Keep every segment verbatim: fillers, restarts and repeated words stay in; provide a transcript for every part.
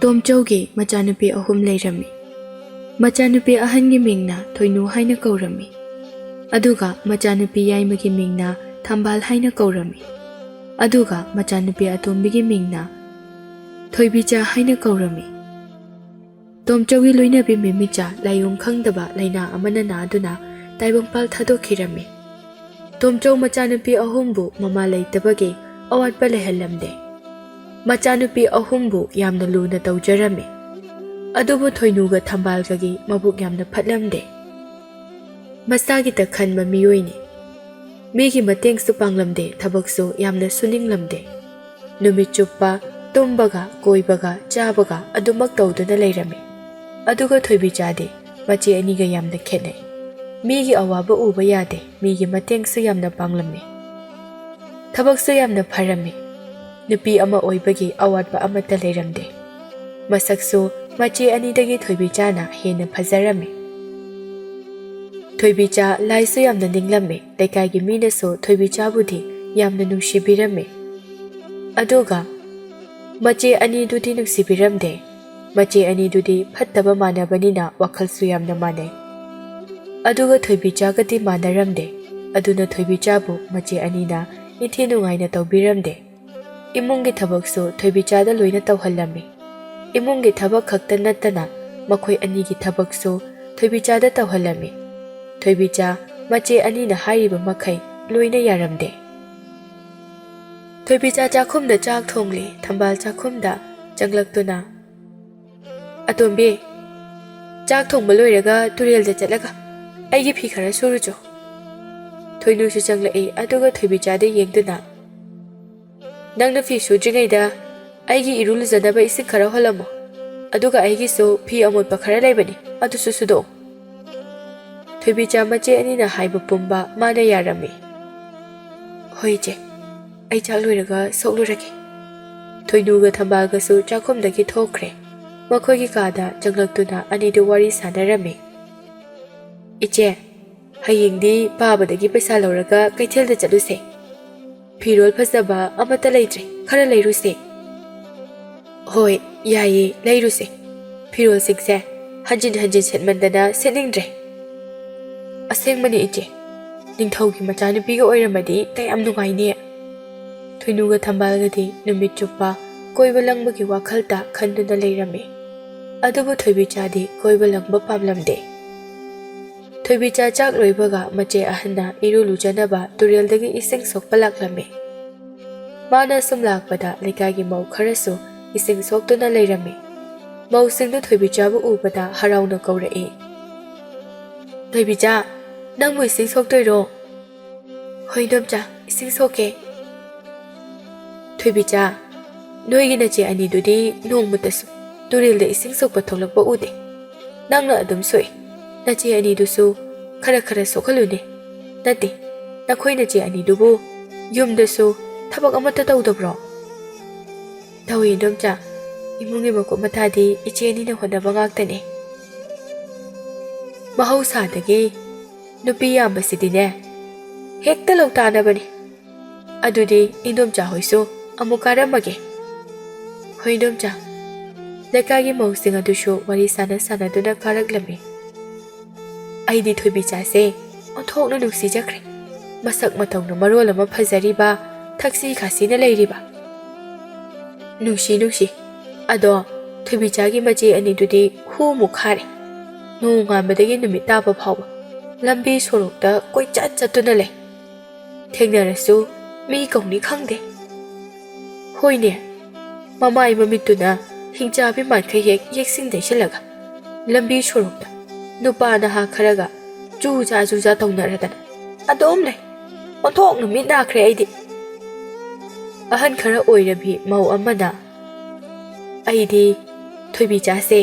ꯇꯣꯝꯆꯧꯒꯤ ꯃꯆꯥꯅꯨꯄꯤ ꯑꯍꯨꯝ ꯂꯩꯔꯝꯃꯤ꯫ ꯃꯆꯥꯅꯨꯄꯤ ꯑꯍꯟꯒꯤ ꯃꯤꯡꯅ ꯊꯣꯏꯅꯨ ꯍꯥꯏꯅ ꯀꯧꯔꯝꯃꯤ꯫ ꯑꯗꯨꯒ ꯃꯆꯥꯅꯨꯄꯤ ꯌꯥꯏꯃꯒꯤ ꯃꯤꯡꯅ ꯊꯝꯕꯥꯜ ꯍꯥꯏꯅ ꯀꯧꯔꯝꯃꯤ꯫ ꯑꯗꯨꯒ ꯃꯆꯥꯅꯨꯄꯤ ꯑꯇꯣꯝꯕꯤꯒꯤ ꯃꯤꯡꯅ ꯊꯣꯏꯕꯤꯆꯥ ꯍꯥꯏꯅ ꯀꯧꯔꯝꯃꯤ꯫ ꯇꯣꯝꯆꯧꯒꯤ ꯂꯣꯏꯅꯕꯤ ꯃꯤꯃꯤꯆꯥ ꯂꯥꯏꯑꯣꯡ ꯈꯪꯗꯕ ꯂꯥꯏꯅꯥ ꯑꯃꯅ ꯅꯥꯗꯨꯅ ꯇꯥꯏꯕꯪꯄꯥꯜ ꯊꯥꯗꯣꯛꯈꯤꯔꯝꯃꯤ꯫ ꯇꯣꯝꯆꯧ ꯃꯆꯥꯅꯨꯄꯤ ꯑꯍꯨꯝꯕꯨ ꯃꯃꯥ ꯂꯩꯇꯕꯒꯤ ꯑꯋꯥꯠꯄ ꯂꯩꯍꯜꯂꯝꯗꯦ꯫ ꯃꯆꯥꯅꯨꯄꯤ ꯑꯍꯨꯝꯕꯨ ꯌꯥꯝꯅ ꯂꯨꯅ ꯇꯧꯖꯔꯝꯃꯤ꯫ ꯑꯗꯨꯕꯨ ꯊꯣꯏꯅꯨꯒ ꯊꯝꯕꯥꯜꯒꯒꯤ ꯃꯕꯨꯛ ꯌꯥꯝꯅ ꯐꯠꯂꯝꯗꯦ꯫ ꯃꯁꯥꯒꯤꯇ ꯈꯟꯕ ꯃꯤꯑꯣꯏꯅꯤ꯫ ꯃꯤꯒꯤ ꯃꯇꯦꯡꯁꯨ ꯄꯥꯡꯂꯝꯗꯦ, ꯊꯕꯛꯁꯨ ꯌꯥꯝꯅ ꯁꯨꯅꯤꯡꯂꯝꯗꯦ꯫ ꯅꯨꯃꯤꯠ ꯆꯨꯞꯄ ꯇꯨꯝꯕꯒ, ꯀꯣꯏꯕꯒ, ꯆꯥꯕꯒ ꯑꯗꯨꯃꯛ ꯇꯧꯗꯨꯅ ꯂꯩꯔꯝꯃꯤ꯫ ꯑꯗꯨꯒ ꯊꯣꯏꯕꯤꯆꯥꯗꯤ ꯃꯆꯦ ꯑꯅꯤꯒ ꯌꯥꯝꯅ ꯈꯦꯠꯅꯩ꯫ ꯃꯤꯒꯤ ꯑꯋꯥꯕ ꯎꯕ ꯌꯥꯗꯦ, ꯃꯤꯒꯤ ꯃꯇꯦꯡꯁꯨ ꯌꯥꯝꯅ ꯄꯥꯡꯂꯝꯃꯤ꯫ ꯊꯕꯛꯁꯨ ꯌꯥꯝꯅ ꯐꯔꯝꯃꯤ꯫ ꯅꯨꯄꯤ ꯑꯃ ꯑꯣꯏꯕꯒꯤ ꯑꯋꯥꯠꯄ ꯑꯃꯠꯇ ꯂꯩꯔꯝꯗꯦ꯫ ꯃꯁꯛꯁꯨ ꯃꯆꯦ ꯑꯅꯤꯗꯒꯤ ꯊꯣꯏꯕꯤꯆꯥꯅ ꯍꯦꯟꯅ ꯐꯖꯔꯝꯃꯤ꯫ ꯊꯣꯏꯕꯤꯆꯥ ꯂꯥꯏꯁꯨ ꯌꯥꯝꯅ ꯅꯤꯡꯂꯝꯃꯤ꯫ ꯂꯩꯀꯥꯏꯒꯤ ꯃꯤꯅꯁꯨ ꯊꯣꯏꯕꯤꯆꯥꯕꯨꯗꯤ ꯌꯥꯝꯅ ꯅꯨꯡꯁꯤꯕꯤꯔꯝꯃꯤ꯫ ꯑꯗꯨꯒ ꯃꯆꯦ ꯑꯅꯤꯗꯨꯗꯤ ꯅꯨꯡꯁꯤꯕꯤꯔꯝꯗꯦ꯫ ꯃꯆꯦ ꯑꯅꯤꯗꯨꯗꯤ ꯐꯠꯇꯕ ꯃꯥꯟꯅꯕꯅꯤꯅ ꯋꯥꯈꯜꯁꯨ ꯌꯥꯝꯅ ꯃꯥꯟꯅꯩ꯫ ꯑꯗꯨꯒ ꯊꯣꯏꯕꯤꯆꯥꯒꯗꯤ ꯃꯥꯟꯅꯔꯝꯗꯦ꯫ ꯑꯗꯨꯅ ꯊꯣꯏꯕꯤꯆꯥꯕꯨ ꯃꯆꯦ ꯑꯅꯤꯅ ꯏꯟꯊꯤ ꯅꯨꯡꯉꯥꯏꯅ ꯇꯧꯕꯤꯔꯝꯗꯦ꯫ ꯏꯃꯨꯡꯒꯤ ꯊꯕꯛꯁꯨ ꯊꯣꯏꯕꯤꯆꯥꯗ ꯂꯣꯏꯅ ꯇꯧꯍꯜꯂꯝꯃꯤ꯫ ꯏꯃꯨꯡꯒꯤ ꯊꯕꯛ ꯈꯛꯇ ꯅꯠꯇꯅ ꯃꯈꯣꯏ ꯑꯅꯤꯒꯤ ꯊꯕꯛꯁꯨ ꯊꯣꯏꯕꯤꯆꯥꯗ ꯇꯧꯍꯜꯂꯝꯃꯤ꯫ ꯊꯣꯏꯕꯤꯆꯥ ꯃꯆꯦ ꯑꯅꯤꯅ ꯍꯥꯏꯔꯤꯕ ꯃꯈꯩ ꯂꯣꯏꯅ ꯌꯥꯔꯝꯗꯦ꯫ ꯊꯣꯏꯕꯤꯆꯥ ꯆꯥꯛꯈꯨꯝꯗ ꯆꯥꯛ ꯊꯣꯡꯂꯤ꯫ ꯊꯝꯕꯥꯜ ꯆꯥꯛꯈꯨꯝꯗ ꯆꯪꯂꯛꯇꯨꯅ, "ꯑꯇꯣꯝꯕꯤ, ꯆꯥꯛ ꯊꯣꯡꯕ ꯂꯣꯏꯔꯒ ꯇꯨꯔꯦꯜꯗ ꯆꯠꯂꯒ ꯑꯩꯒꯤ ꯐꯤ ꯈꯔ ꯁꯨꯔꯨꯆꯣ꯫" ꯊꯣꯏꯅꯨꯁꯨ ꯆꯪꯂꯛꯏ꯫ ꯑꯗꯨꯒ ꯊꯣꯏꯕꯤꯆꯥꯗ ꯌꯦꯡꯗꯨꯅ, "ꯅꯪꯅ ꯐꯤ ꯁꯨꯗ꯭ꯔꯤꯉꯩꯗ ꯑꯩꯒꯤ ꯏꯔꯨ ꯂꯨꯖꯅꯕ ꯏꯁꯤꯡ ꯈꯔ ꯍꯣꯜꯂꯝꯃꯣ꯫ ꯑꯗꯨꯒ ꯑꯩꯒꯤꯁꯨ ꯐꯤ ꯑꯃꯣꯠꯄ ꯈꯔ ꯂꯩꯕꯅꯤ, ꯑꯗꯨꯁꯨ ꯁꯨꯗꯣꯛꯑꯣ꯫" ꯊꯣꯏꯕꯤꯆꯥ ꯃꯆꯦ ꯑꯅꯤꯅ ꯍꯥꯏꯕ ꯄꯨꯝꯕ ꯃꯥꯅ ꯌꯥꯔꯝꯃꯤ꯫ "ꯍꯣꯏ ꯏꯆꯦ, ꯑꯩ ꯆꯥꯛ ꯂꯣꯏꯔꯒ ꯁꯣꯛꯂꯨꯔꯒꯦ꯫" ꯊꯣꯏꯅꯨꯒ ꯊꯝꯕꯥꯜꯒꯁꯨ ꯆꯥꯛꯈꯨꯝꯗꯒꯤ ꯊꯣꯛꯈ꯭ꯔꯦ꯫ ꯃꯈꯣꯏꯒꯤ ꯀꯥꯗ ꯆꯪꯂꯛꯇꯨꯅ ꯑꯅꯤꯗꯨ ꯋꯥꯔꯤ ꯁꯥꯟꯅꯔꯝꯃꯤ꯫ "ꯏꯆꯦ, ꯍꯌꯦꯡꯗꯤ ꯄꯥꯕꯗꯒꯤ ꯄꯩꯁꯥ ꯂꯧꯔꯒ ꯀꯩꯊꯦꯜꯗ ꯆꯠꯂꯨꯁꯦ꯫ ꯐꯤꯔꯣꯜ ꯐꯖꯕ ꯑꯃꯠꯇ ꯂꯩꯇ꯭ꯔꯦ, ꯈꯔ ꯂꯩꯔꯨꯁꯦ꯫" "ꯍꯣꯏ, ꯌꯥꯏꯌꯦ, ꯂꯩꯔꯨꯁꯦ꯫ ꯐꯤꯔꯣꯜꯁꯤꯡꯁꯦ ꯍꯟꯖꯤꯟ ꯍꯟꯖꯤꯟ ꯁꯦꯠꯃꯟꯗꯅ ꯁꯦꯠꯅꯤꯡꯗ꯭ꯔꯦ꯫" "ꯑꯁꯦꯡꯕꯅꯦ ꯏꯆꯦ, ꯅꯤꯡꯊꯧꯒꯤ ꯃꯆꯥꯅꯨꯄꯤꯒ ꯑꯣꯏꯔꯝꯃꯗꯤ ꯀꯌꯥꯝ ꯅꯨꯡꯉꯥꯏꯅꯤ!" ꯊꯣꯏꯅꯨꯒ ꯊꯝꯕꯥꯜꯒꯗꯤ ꯅꯨꯃꯤꯠ ꯆꯨꯞꯄ ꯀꯣꯏꯕ ꯂꯪꯕꯒꯤ ꯋꯥꯈꯜꯇ ꯈꯟꯗꯨꯅ ꯂꯩꯔꯝꯃꯤ꯫ ꯑꯗꯨꯕꯨ ꯊꯣꯏꯕꯤꯆꯥꯗꯤ ꯀꯣꯏꯕ ꯂꯪꯕ ꯄꯥꯝꯂꯝꯗꯦ꯫ ꯊꯣꯏꯕꯤꯆꯥ ꯆꯥꯛ ꯂꯣꯏꯕꯒ ꯃꯆꯦ ꯑꯍꯟꯅ ꯏꯔꯨ ꯂꯨꯖꯅꯕ ꯇꯨꯔꯦꯜꯗꯒꯤ ꯏꯁꯤꯡ ꯁꯣꯛꯄ ꯂꯥꯛꯂꯝꯃꯤ꯫ ꯃꯥꯅ ꯁꯨꯝ ꯂꯥꯛꯄꯗ ꯂꯩꯀꯥꯏꯒꯤ ꯃꯧ ꯈꯔꯁꯨ ꯏꯁꯤꯡ ꯁꯣꯛꯇꯨꯅ ꯂꯩꯔꯝꯃꯤ꯫ ꯃꯧꯁꯤꯡꯗꯨ ꯊꯣꯏꯕꯤꯆꯥꯕꯨ ꯎꯕꯗ ꯍꯔꯥꯎꯅ ꯀꯧꯔꯛꯏ꯫ "ꯊꯣꯏꯕꯤꯆꯥ, ꯅꯪꯕꯨ ꯏꯁꯤꯡ ꯁꯣꯛꯇꯣꯏꯔꯣ?" "ꯍꯣꯏ ꯏꯟꯗꯣꯝꯆꯥ, ꯏꯁꯤꯡ ꯁꯣꯛꯀꯦ꯫" "ꯊꯣꯏꯕꯤꯆꯥ, ꯅꯣꯏꯒꯤ ꯅꯆꯦ ꯑꯅꯤꯗꯨꯗꯤ ꯅꯣꯡꯃꯇꯁꯨ ꯇꯨꯔꯦꯜꯗ ꯏꯁꯤꯡ ꯁꯣꯛꯄ ꯊꯣꯛꯂꯛꯄ ꯎꯗꯦ꯫ ꯅꯪꯅ ꯑꯗꯨꯝ ꯁꯣꯛꯏ꯫ ꯅꯆꯦ ꯑꯅꯤꯗꯨꯁꯨ ꯈꯔ ꯈꯔ ꯁꯣꯛꯍꯜꯂꯨꯅꯦ꯫ ꯅꯠꯇꯦ, ꯅꯈꯣꯏ ꯅꯆꯦ ꯑꯅꯤꯗꯨꯕꯨ ꯌꯨꯝꯗꯁꯨ ꯊꯕꯛ ꯑꯃꯠꯇ ꯇꯧꯗꯕ꯭ꯔꯣ?" "ꯇꯧꯏ ꯏꯟꯗꯣꯝꯆꯥ, ꯏꯃꯨꯡꯒꯤ ꯃꯀꯨꯞ ꯃꯇꯥꯗꯤ ꯏꯆꯦ ꯑꯅꯤꯅ ꯍꯣꯠꯅꯕ ꯉꯥꯛꯇꯅꯤ꯫" "ꯃꯍꯧꯁꯥꯗꯒꯤ ꯅꯨꯄꯤ ꯌꯥꯝꯕꯁꯤꯗꯤꯅꯦ, ꯍꯦꯛꯇ ꯂꯧꯇꯥꯅꯕꯅꯤ꯫ ꯑꯗꯨꯗꯤ ꯏꯟꯗꯣꯝꯆꯥ ꯍꯣꯏꯁꯨ ꯑꯃꯨꯛ ꯀꯥꯔꯝꯃꯒꯦ꯫" "ꯍꯣꯏ ꯏꯟꯗꯣꯝꯆꯥ꯫" ꯂꯩꯀꯥꯏꯒꯤ ꯃꯧꯁꯤꯡ ꯑꯗꯨꯁꯨ ꯋꯥꯔꯤ ꯁꯥꯟꯅ ꯁꯥꯟꯅꯗꯨꯅ ꯀꯥꯔꯛꯂꯝꯃꯤ꯫ ꯑꯩꯗꯤ ꯊꯣꯏꯕꯤꯆꯥꯁꯦ ꯑꯣꯟꯊꯣꯛꯅ ꯅꯨꯡꯁꯤꯖꯈ꯭ꯔꯦ꯫ ꯃꯁꯛ ꯃꯇꯧꯅ ꯃꯔꯣꯜ ꯑꯃ ꯐꯖꯔꯤꯕ, ꯊꯛꯁꯤ ꯈꯥꯁꯤꯅ ꯂꯩꯔꯤꯕ꯫ ꯅꯨꯡꯁꯤ ꯅꯨꯡꯁꯤ꯫ ꯑꯗꯣ ꯊꯣꯏꯕꯤꯆꯥꯒꯤ ꯃꯆꯦ ꯑꯅꯤꯗꯨꯗꯤ ꯍꯨ ꯑꯃꯨꯛ ꯈꯥꯔꯦ꯫ ꯅꯣꯡꯉꯥꯟꯕꯗꯒꯤ ꯅꯨꯃꯤꯠ ꯇꯥꯕ ꯐꯥꯎꯕ ꯂꯝꯕꯤ ꯁꯣꯔꯣꯛꯇ ꯀꯣꯏꯆꯠ ꯆꯠꯇꯨꯅ ꯂꯩ꯫ ꯊꯦꯡꯅꯔꯁꯨ ꯃꯤ ꯀꯧꯅꯤ ꯈꯪꯗꯦ꯫ ꯍꯣꯏꯅꯦ, ꯃꯃꯥꯏ ꯃꯃꯤꯠꯇꯨꯅ ꯍꯤꯡꯆꯥꯕꯤ ꯃꯥꯟꯈꯩ ꯍꯦꯛ ꯌꯦꯛꯁꯤꯟ ꯇꯩꯁꯤꯜꯂꯒ ꯂꯝꯕꯤ ꯁꯣꯔꯣꯛꯇ ꯅꯨꯄꯥ ꯅꯍꯥ ꯈꯔꯒ ꯆꯨꯖꯥ ꯆꯨꯖꯥ ꯇꯧꯅꯔꯗꯅ ꯑꯗꯨꯝ ꯂꯩ꯫ ꯑꯣꯟꯊꯣꯛꯅ ꯃꯤꯠ ꯅꯥꯈ꯭ꯔꯦ ꯑꯩꯗꯤ꯫ ꯑꯍꯟ ꯈꯔ ꯑꯣꯏꯔꯕꯤ ꯃꯧ ꯑꯃꯅ, "ꯑꯩꯗꯤ ꯊꯣꯏꯕꯤꯆꯥꯁꯦ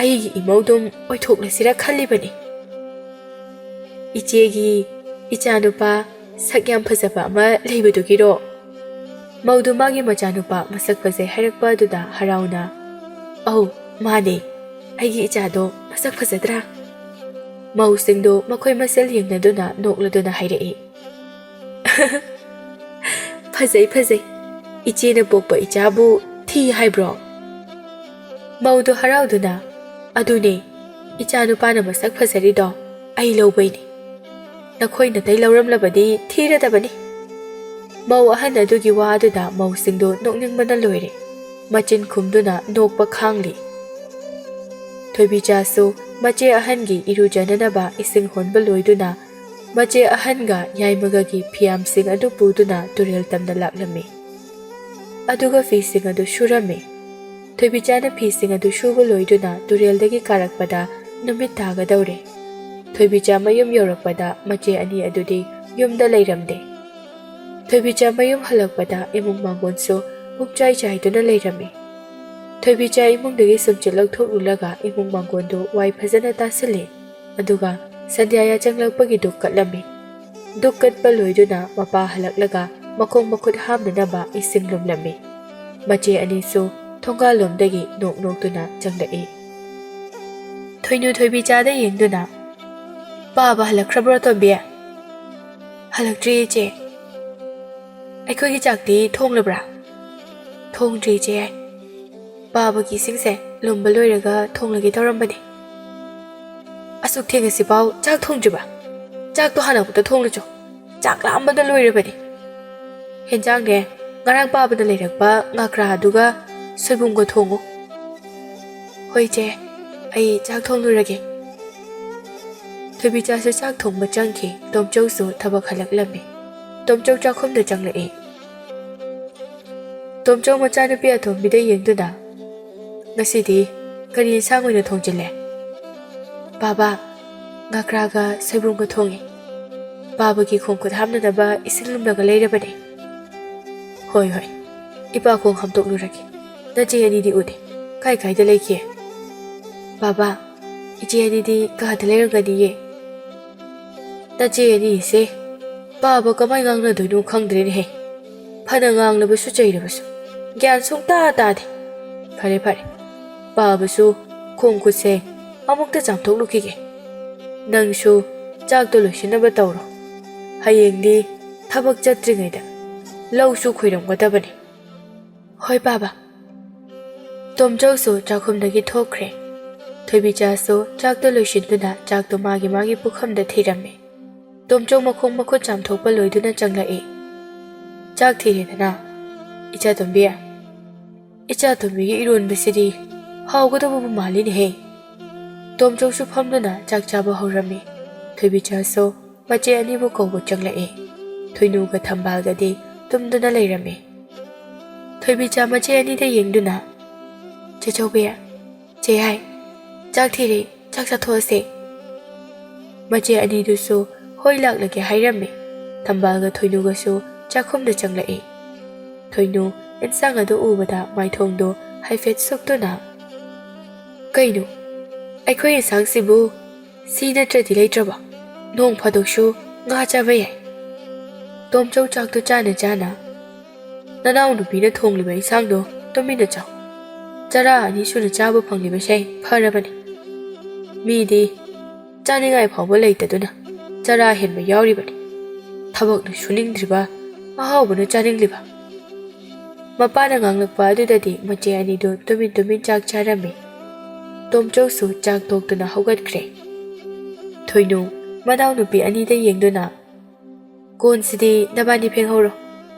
ꯑꯩꯒꯤ ꯏꯃꯧꯗꯨꯝ ꯑꯣꯏꯊꯣꯛꯂꯁꯤꯔ ꯈꯜꯂꯤꯕꯅꯤ꯫" "ꯏꯆꯦꯒꯤ ꯏꯆꯥꯅꯨꯄꯥ ꯁꯛ ꯌꯥꯝ ꯐꯖꯕ ꯑꯃ ꯂꯩꯕꯗꯨꯒꯤꯔꯣ?" ꯃꯧꯗꯨ ꯃꯥꯒꯤ ꯃꯆꯥꯅꯨꯄꯥ ꯃꯁꯛ ꯐꯖꯩ ꯍꯥꯏꯔꯛꯄ ꯑꯗꯨꯗ ꯍꯔꯥꯎꯅ, "ꯑꯧ, ꯃꯥꯅꯦ, ꯑꯩꯒꯤ ꯏꯆꯥꯗꯣ ꯃꯁꯛ ꯐꯖꯗ꯭ꯔꯥ?" ꯃꯧꯁꯤꯡꯗꯨ ꯃꯈꯣꯏ ꯃꯁꯦꯜ ꯌꯦꯡꯅꯗꯨꯅ ꯅꯣꯛꯂꯗꯨꯅ ꯍꯥꯏꯔꯛꯏ꯫ "ꯐꯖꯩ, ꯐꯖꯩ꯫ ꯏꯆꯦꯅ ꯄꯣꯛꯄ ꯏꯆꯥꯕꯨ "ꯊꯤ ꯍꯥꯏꯕ꯭ꯔꯣ?" ꯃꯧꯗꯨ ꯍꯔꯥꯎꯗꯨꯅ, "ꯑꯗꯨꯅꯦ, ꯏꯆꯥ ꯅꯨꯄꯥꯅ ꯃꯁꯛ ꯐꯖꯔꯤꯗꯣ ꯑꯩ ꯂꯧꯕꯩꯅꯦ꯫ ꯅꯈꯣꯏ ꯅꯥꯇꯩ ꯂꯧꯔꯝꯂꯕꯗꯤ ꯊꯤꯔꯗꯕꯅꯤ꯫" ꯃꯧ ꯑꯍꯟ ꯑꯗꯨꯒꯤ ꯋꯥ ꯑꯗꯨꯗ ꯃꯧꯁꯤꯡꯗꯨ ꯅꯣꯛꯅꯤꯡꯕꯅ ꯂꯣꯏꯔꯦ꯫ ꯃꯆꯤꯟ ꯈꯨꯝꯗꯨꯅ ꯅꯣꯛꯄ ꯈꯥꯡꯂꯤ꯫ ꯊꯣꯏꯕꯤꯆꯥꯁꯨ ꯃꯆꯦ ꯑꯍꯟꯒꯤ ꯏꯔꯨꯖꯅꯅꯕ ꯏꯁꯤꯡ ꯍꯣꯟꯕ ꯂꯣꯏꯗꯨꯅ, ꯃꯆꯦ ꯑꯍꯟꯒ ꯌꯥꯏꯃꯒꯒꯤ ꯐꯤꯌꯥꯝꯁꯤꯡ ꯑꯗꯨ ꯄꯨꯗꯨꯅ ꯇꯨꯔꯦꯜ ꯇꯝꯗ ꯂꯥꯛꯂꯝꯃꯤ꯫ ꯑꯗꯨꯒ ꯐꯤꯁꯤꯡ ꯑꯗꯨ ꯁꯨꯔꯝꯃꯤ꯫ ꯊꯣꯏꯕꯤꯆꯥꯅ ꯐꯤꯁꯤꯡ ꯑꯗꯨ ꯁꯨꯕ ꯂꯣꯏꯗꯨꯅ ꯇꯨꯔꯦꯜꯗꯒꯤ ꯀꯥꯔꯛꯄꯗ ꯅꯨꯃꯤꯠ ꯇꯥꯒꯗꯧꯔꯦ꯫ ꯊꯣꯏꯕꯤꯆꯥ ꯃꯌꯨꯝ ꯌꯧꯔꯛꯄꯗ ꯃꯆꯦ ꯑꯅꯤ ꯑꯗꯨꯗꯤ ꯌꯨꯝꯗ ꯂꯩꯔꯝꯗꯦ꯫ ꯊꯣꯏꯕꯤꯆꯥ ꯃꯌꯨꯝ ꯍꯜꯂꯛꯄꯗ ꯏꯃꯨꯡ ꯃꯥꯡꯒꯣꯟꯁꯨ ꯄꯨꯝꯆꯥꯏ ꯆꯥꯏꯗꯨꯅ ꯂꯩꯔꯝꯃꯤ꯫ ꯊꯣꯏꯕꯤꯆꯥ ꯏꯃꯨꯡꯗꯒꯤ ꯁꯨꯝꯆꯤꯠ ꯂꯧꯊꯣꯛꯂꯨꯔꯒ ꯏꯃꯨꯡ ꯃꯥꯡꯒꯣꯟꯗꯨ ꯋꯥꯏ ꯐꯖꯅ ꯇꯥꯁꯤꯜꯂꯤ꯫ ꯑꯗꯨꯒ ꯁꯟꯙ꯭ꯌꯥ ꯌꯥꯆꯪꯂꯛꯄꯒꯤ ꯙꯨꯛ ꯀꯠꯂꯝꯃꯤ꯫ ꯙꯨꯛ ꯀꯠꯄ ꯂꯣꯏꯗꯨꯅ ꯃꯄꯥ ꯍꯜꯂꯛꯂꯒ ꯃꯈꯣꯡ ꯃꯈꯨꯠ ꯍꯥꯝꯅꯅꯕ ꯏꯁꯤꯡ ꯂꯨꯝꯂꯝꯃꯤ꯫ ꯃꯆꯦ ꯑꯅꯤꯁꯨ ꯊꯣꯡꯒꯥꯜꯂꯣꯝꯗꯒꯤ ꯅꯣꯛ ꯅꯣꯛꯇꯨꯅ ꯆꯪꯂꯛꯏ꯫ ꯊꯣꯏꯅꯨ ꯊꯣꯏꯕꯤꯆꯥꯗ ꯌꯦꯡꯗꯨꯅ, "ꯄꯥꯕ ꯍꯜꯂꯛꯈ꯭ꯔꯕ꯭ꯔꯣ, ꯇꯣꯝꯕꯤ?" "ꯍꯜꯂꯛꯇ꯭ꯔꯤ, ꯏꯆꯦ꯫" "ꯑꯩꯈꯣꯏꯒꯤ ꯆꯥꯛꯇꯤ ꯊꯣꯡꯂꯕ꯭ꯔꯥ?" "ꯊꯣꯡꯗ꯭ꯔꯤ, ꯏꯆꯦ꯫ ꯄꯥꯕꯒꯤ ꯏꯁꯤꯡꯁꯦ ꯂꯨꯝꯕ ꯂꯣꯏꯔꯒ ꯊꯣꯡꯂꯒꯦ ꯇꯧꯔꯝꯕꯅꯦ꯫" "ꯑꯁꯨꯛ ꯊꯦꯡꯉꯁꯤꯐꯥꯎ ꯆꯥꯛ ꯊꯣꯡꯗ꯭ꯔꯤꯕ? ꯆꯥꯛꯇꯣ ꯍꯥꯟꯅ ꯑꯃꯨꯛꯇ ꯊꯣꯡꯂꯨꯆꯣ꯫ ꯆꯥꯛ ꯂꯥꯝꯕꯅ ꯂꯣꯏꯔꯕꯅꯦ꯫ ꯍꯦꯟꯖꯥꯡꯅꯦ, ꯉꯔꯥꯡ ꯄꯥꯕꯅ ꯂꯩꯔꯛꯄ ꯉꯥꯀ꯭ꯔꯥ ꯑꯗꯨꯒ ꯁꯣꯏꯕꯨꯝꯒ ꯊꯣꯡꯉꯨ꯫" "ꯍꯣꯏ, ꯏꯆꯦ, ꯑꯩ ꯆꯥꯛ ꯊꯣꯡꯂꯨꯔꯒꯦ꯫" ꯊꯣꯏꯕꯤꯆꯥꯁꯨ ꯆꯥꯛ ꯊꯣꯡꯕ ꯆꯪꯈꯤ꯫ ꯇꯣꯝꯆꯧꯁꯨ ꯊꯕꯛ ꯍꯜꯂꯛꯂꯝꯃꯤ꯫ ꯇꯣꯝꯆꯧ ꯆꯥꯛꯈꯨꯝꯗ ꯆꯪꯂꯛꯏ꯫ ꯇꯣꯝꯆꯧ ꯃꯆꯥꯅꯨꯄꯤ ꯑꯇꯣꯝꯕꯤꯗ ꯌꯦꯡꯗꯨꯅ, "ꯉꯁꯤꯗꯤ ꯀꯔꯤ ꯏꯟꯁꯥꯡ ꯑꯣꯏꯅ ꯊꯣꯡꯖꯤꯜꯂꯦ?" "ꯕꯥꯕꯥ, ꯉꯥꯀ꯭ꯔꯥꯒ ꯁꯣꯏꯕꯨꯝꯒ ꯊꯣꯡꯉꯦ꯫ ꯄꯥꯕꯒꯤ ꯈꯣꯡ ꯈꯨꯠ ꯍꯥꯝꯅꯅꯕ ꯏꯁꯤꯡ ꯂꯨꯝꯂꯒ ꯂꯩꯔꯕꯅꯦ꯫" "ꯍꯣꯏ, ꯍꯣꯏ, ꯏꯄꯥ ꯈꯣꯡ ꯍꯥꯝꯗꯣꯛꯂꯨꯔꯒꯦ꯫ ꯅꯆꯦ ꯑꯅꯤꯗꯤ ꯎꯗꯦ꯫ ꯀꯥꯏ ꯀꯥꯏꯗ ꯂꯩꯈꯤ?" "ꯕꯥꯕꯥ, ꯏꯆꯦ ꯑꯅꯤꯗꯤ ꯀꯥꯗ ꯂꯩꯔꯝꯒꯅꯤꯌꯦ꯫" "ꯅꯆꯦ ꯑꯅꯤꯁꯦ ꯄꯥꯕ ꯀꯃꯥꯏ ꯉꯥꯡꯅꯗꯣꯏꯅꯣ ꯈꯪꯗ꯭ꯔꯦꯅꯦꯍꯦ꯫ ꯐꯅ ꯉꯥꯡꯂꯕꯁꯨ ꯆꯩꯔꯕꯁꯨ ꯒ꯭ꯌꯥꯟ ꯁꯨꯡꯇꯥ ꯇꯥꯗꯦ꯫ ꯐꯔꯦ, ꯐꯔꯦ, ꯄꯥꯕꯁꯨ ꯈꯣꯡ ꯈꯨꯠꯁꯦ ꯑꯃꯨꯛꯇ ꯆꯥꯝꯊꯣꯛꯂꯨꯈꯤꯒꯦ꯫ ꯅꯪꯁꯨ ꯆꯥꯛꯇꯣ ꯂꯣꯏꯁꯤꯟꯅꯕ ꯇꯧꯔꯣ꯫ ꯍꯌꯦꯡꯗꯤ ꯊꯕꯛ ꯆꯠꯇ꯭ꯔꯤꯉꯩꯗ ꯂꯧꯁꯨ ꯈꯣꯏꯔꯝꯒꯗꯕꯅꯤ꯫" "ꯍꯣꯏ, ꯄꯥꯕ, ꯇꯣꯝꯆꯧꯁꯨ ꯆꯥꯛꯈꯨꯝꯗꯒꯤ ꯊꯣꯛꯈ꯭ꯔꯦ꯫ ꯊꯣꯏꯕꯤꯆꯥꯁꯨ ꯆꯥꯛꯇꯣ ꯂꯣꯏꯁꯤꯟꯗꯨꯅ ꯆꯥꯛꯇꯣ ꯃꯥꯒꯤ ꯃꯥꯒꯤ ꯄꯨꯈꯝꯗ ꯊꯤꯔꯝꯃꯤ꯫ ꯇꯣꯝꯆꯧ ꯃꯈꯣꯡ ꯃꯈꯨꯠ ꯆꯥꯝꯊꯣꯛꯄ ꯂꯣꯏꯗꯨꯅ ꯆꯪꯂꯛꯏ꯫ "ꯆꯥꯛ ꯊꯤꯔꯦꯗꯅ, ꯏꯆꯥ ꯇꯣꯝꯕꯤ?" "ꯏꯆꯥ ꯇꯣꯝꯕꯤꯒꯤ ꯏꯔꯣꯟꯕꯁꯤꯗꯤ ꯍꯥꯎꯒꯗꯕꯕꯨ ꯃꯥꯜꯂꯤꯅꯦꯍꯦ!" ꯇꯣꯝꯆꯧꯁꯨ ꯐꯝꯗꯨꯅ ꯆꯥꯛ ꯆꯥꯕ ꯍꯧꯔꯝꯃꯤ꯫ ꯊꯣꯏꯕꯤꯆꯥꯁꯨ ꯃꯆꯦ ꯑꯅꯤꯕꯨ ꯀꯧꯕ ꯆꯪꯂꯛꯏ꯫ ꯊꯣꯏꯅꯨꯒ ꯊꯝꯕꯥꯜꯒꯗꯤ ꯇꯨꯝꯗꯨꯅ ꯂꯩꯔꯝꯃꯤ꯫ ꯊꯣꯏꯕꯤꯆꯥ ꯃꯆꯦ ꯑꯅꯤꯗ ꯌꯦꯡꯗꯨꯅ, "ꯆꯦ ꯆꯧꯕꯤ, ꯆꯦ ꯌꯥꯏ, ꯆꯥꯛ ꯊꯤꯔꯦ, ꯆꯥꯛ ꯆꯥꯊꯣꯛꯑꯁꯦ꯫" ꯃꯆꯦ ꯑꯅꯤꯗꯨꯁꯨ ꯍꯣꯏ ꯂꯥꯛꯂꯒꯦ ꯍꯥꯏꯔꯝꯃꯤ꯫ ꯊꯝꯕꯥꯜꯒ ꯊꯣꯏꯅꯨꯒꯁꯨ ꯆꯥꯛꯈꯨꯝꯗ ꯆꯪꯂꯛꯏ꯫ ꯊꯣꯏꯅꯨ ꯏꯟꯁꯥꯡ ꯑꯗꯨ ꯎꯕꯗ ꯃꯥꯏꯊꯣꯡꯗꯨ ꯍꯥꯏꯐꯦꯠ ꯁꯨꯛꯇꯨꯅ, "ꯀꯩꯅꯣ, ꯑꯩꯈꯣꯏ ꯏꯟꯁꯥꯡꯁꯤꯕꯨ ꯁꯤ ꯅꯠꯇ꯭ꯔꯗꯤ ꯂꯩꯇ꯭ꯔꯕ? ꯅꯣꯡ ꯐꯥꯗꯣꯛꯁꯨ ꯉꯥ ꯆꯥꯕ ꯌꯥꯏ꯫" ꯇꯣꯝꯆꯧ ꯆꯥꯛꯇꯨ ꯆꯥꯅ ꯆꯥꯅ, "ꯅꯅꯥꯎ ꯅꯨꯄꯤꯅ ꯊꯣꯡꯂꯤꯕ ꯏꯟꯁꯥꯡꯗꯣ ꯇꯨꯃꯤꯟꯅ ꯆꯥꯎ꯫ ꯆꯔꯥ ꯑꯅꯤ ꯁꯨꯅ ꯆꯥꯕ ꯐꯪꯂꯤꯕꯁꯦ ꯐꯔꯕꯅꯤ꯫ ꯃꯤꯗꯤ ꯆꯥꯅꯤꯡꯉꯥꯏ ꯐꯥꯎꯕ ꯂꯩꯇꯗꯨꯅ ꯆꯔꯥ ꯍꯦꯟꯕ ꯌꯥꯎꯔꯤꯕꯅꯤ꯫ ꯊꯕꯛꯅ ꯁꯨꯅꯤꯡꯗ꯭ꯔꯤꯕ, ꯑꯍꯥꯎꯕꯅ ꯆꯥꯅꯤꯡꯂꯤꯕ꯫" ꯃꯄꯥꯅ ꯉꯥꯡꯂꯛꯄ ꯑꯗꯨꯗꯗꯤ ꯃꯆꯦ ꯑꯅꯤꯗꯨ ꯇꯨꯃꯤꯟ ꯇꯨꯃꯤꯟ ꯆꯥꯛ ꯆꯥꯔꯝꯃꯤ꯫ ꯇꯣꯝꯆꯧꯁꯨ ꯆꯥꯛ ꯇꯣꯛꯇꯨꯅ ꯍꯧꯒꯠꯈ꯭ꯔꯦ꯫ ꯊꯣꯏꯅꯨ ꯃꯅꯥꯎꯅꯨꯄꯤ ꯑꯅꯤꯗ ꯌꯦꯡꯗꯨꯅ, "ꯀꯣꯟꯁꯤꯗꯤ ꯅꯕꯥꯅꯤ ꯐꯦꯡꯍꯧꯔꯣ꯫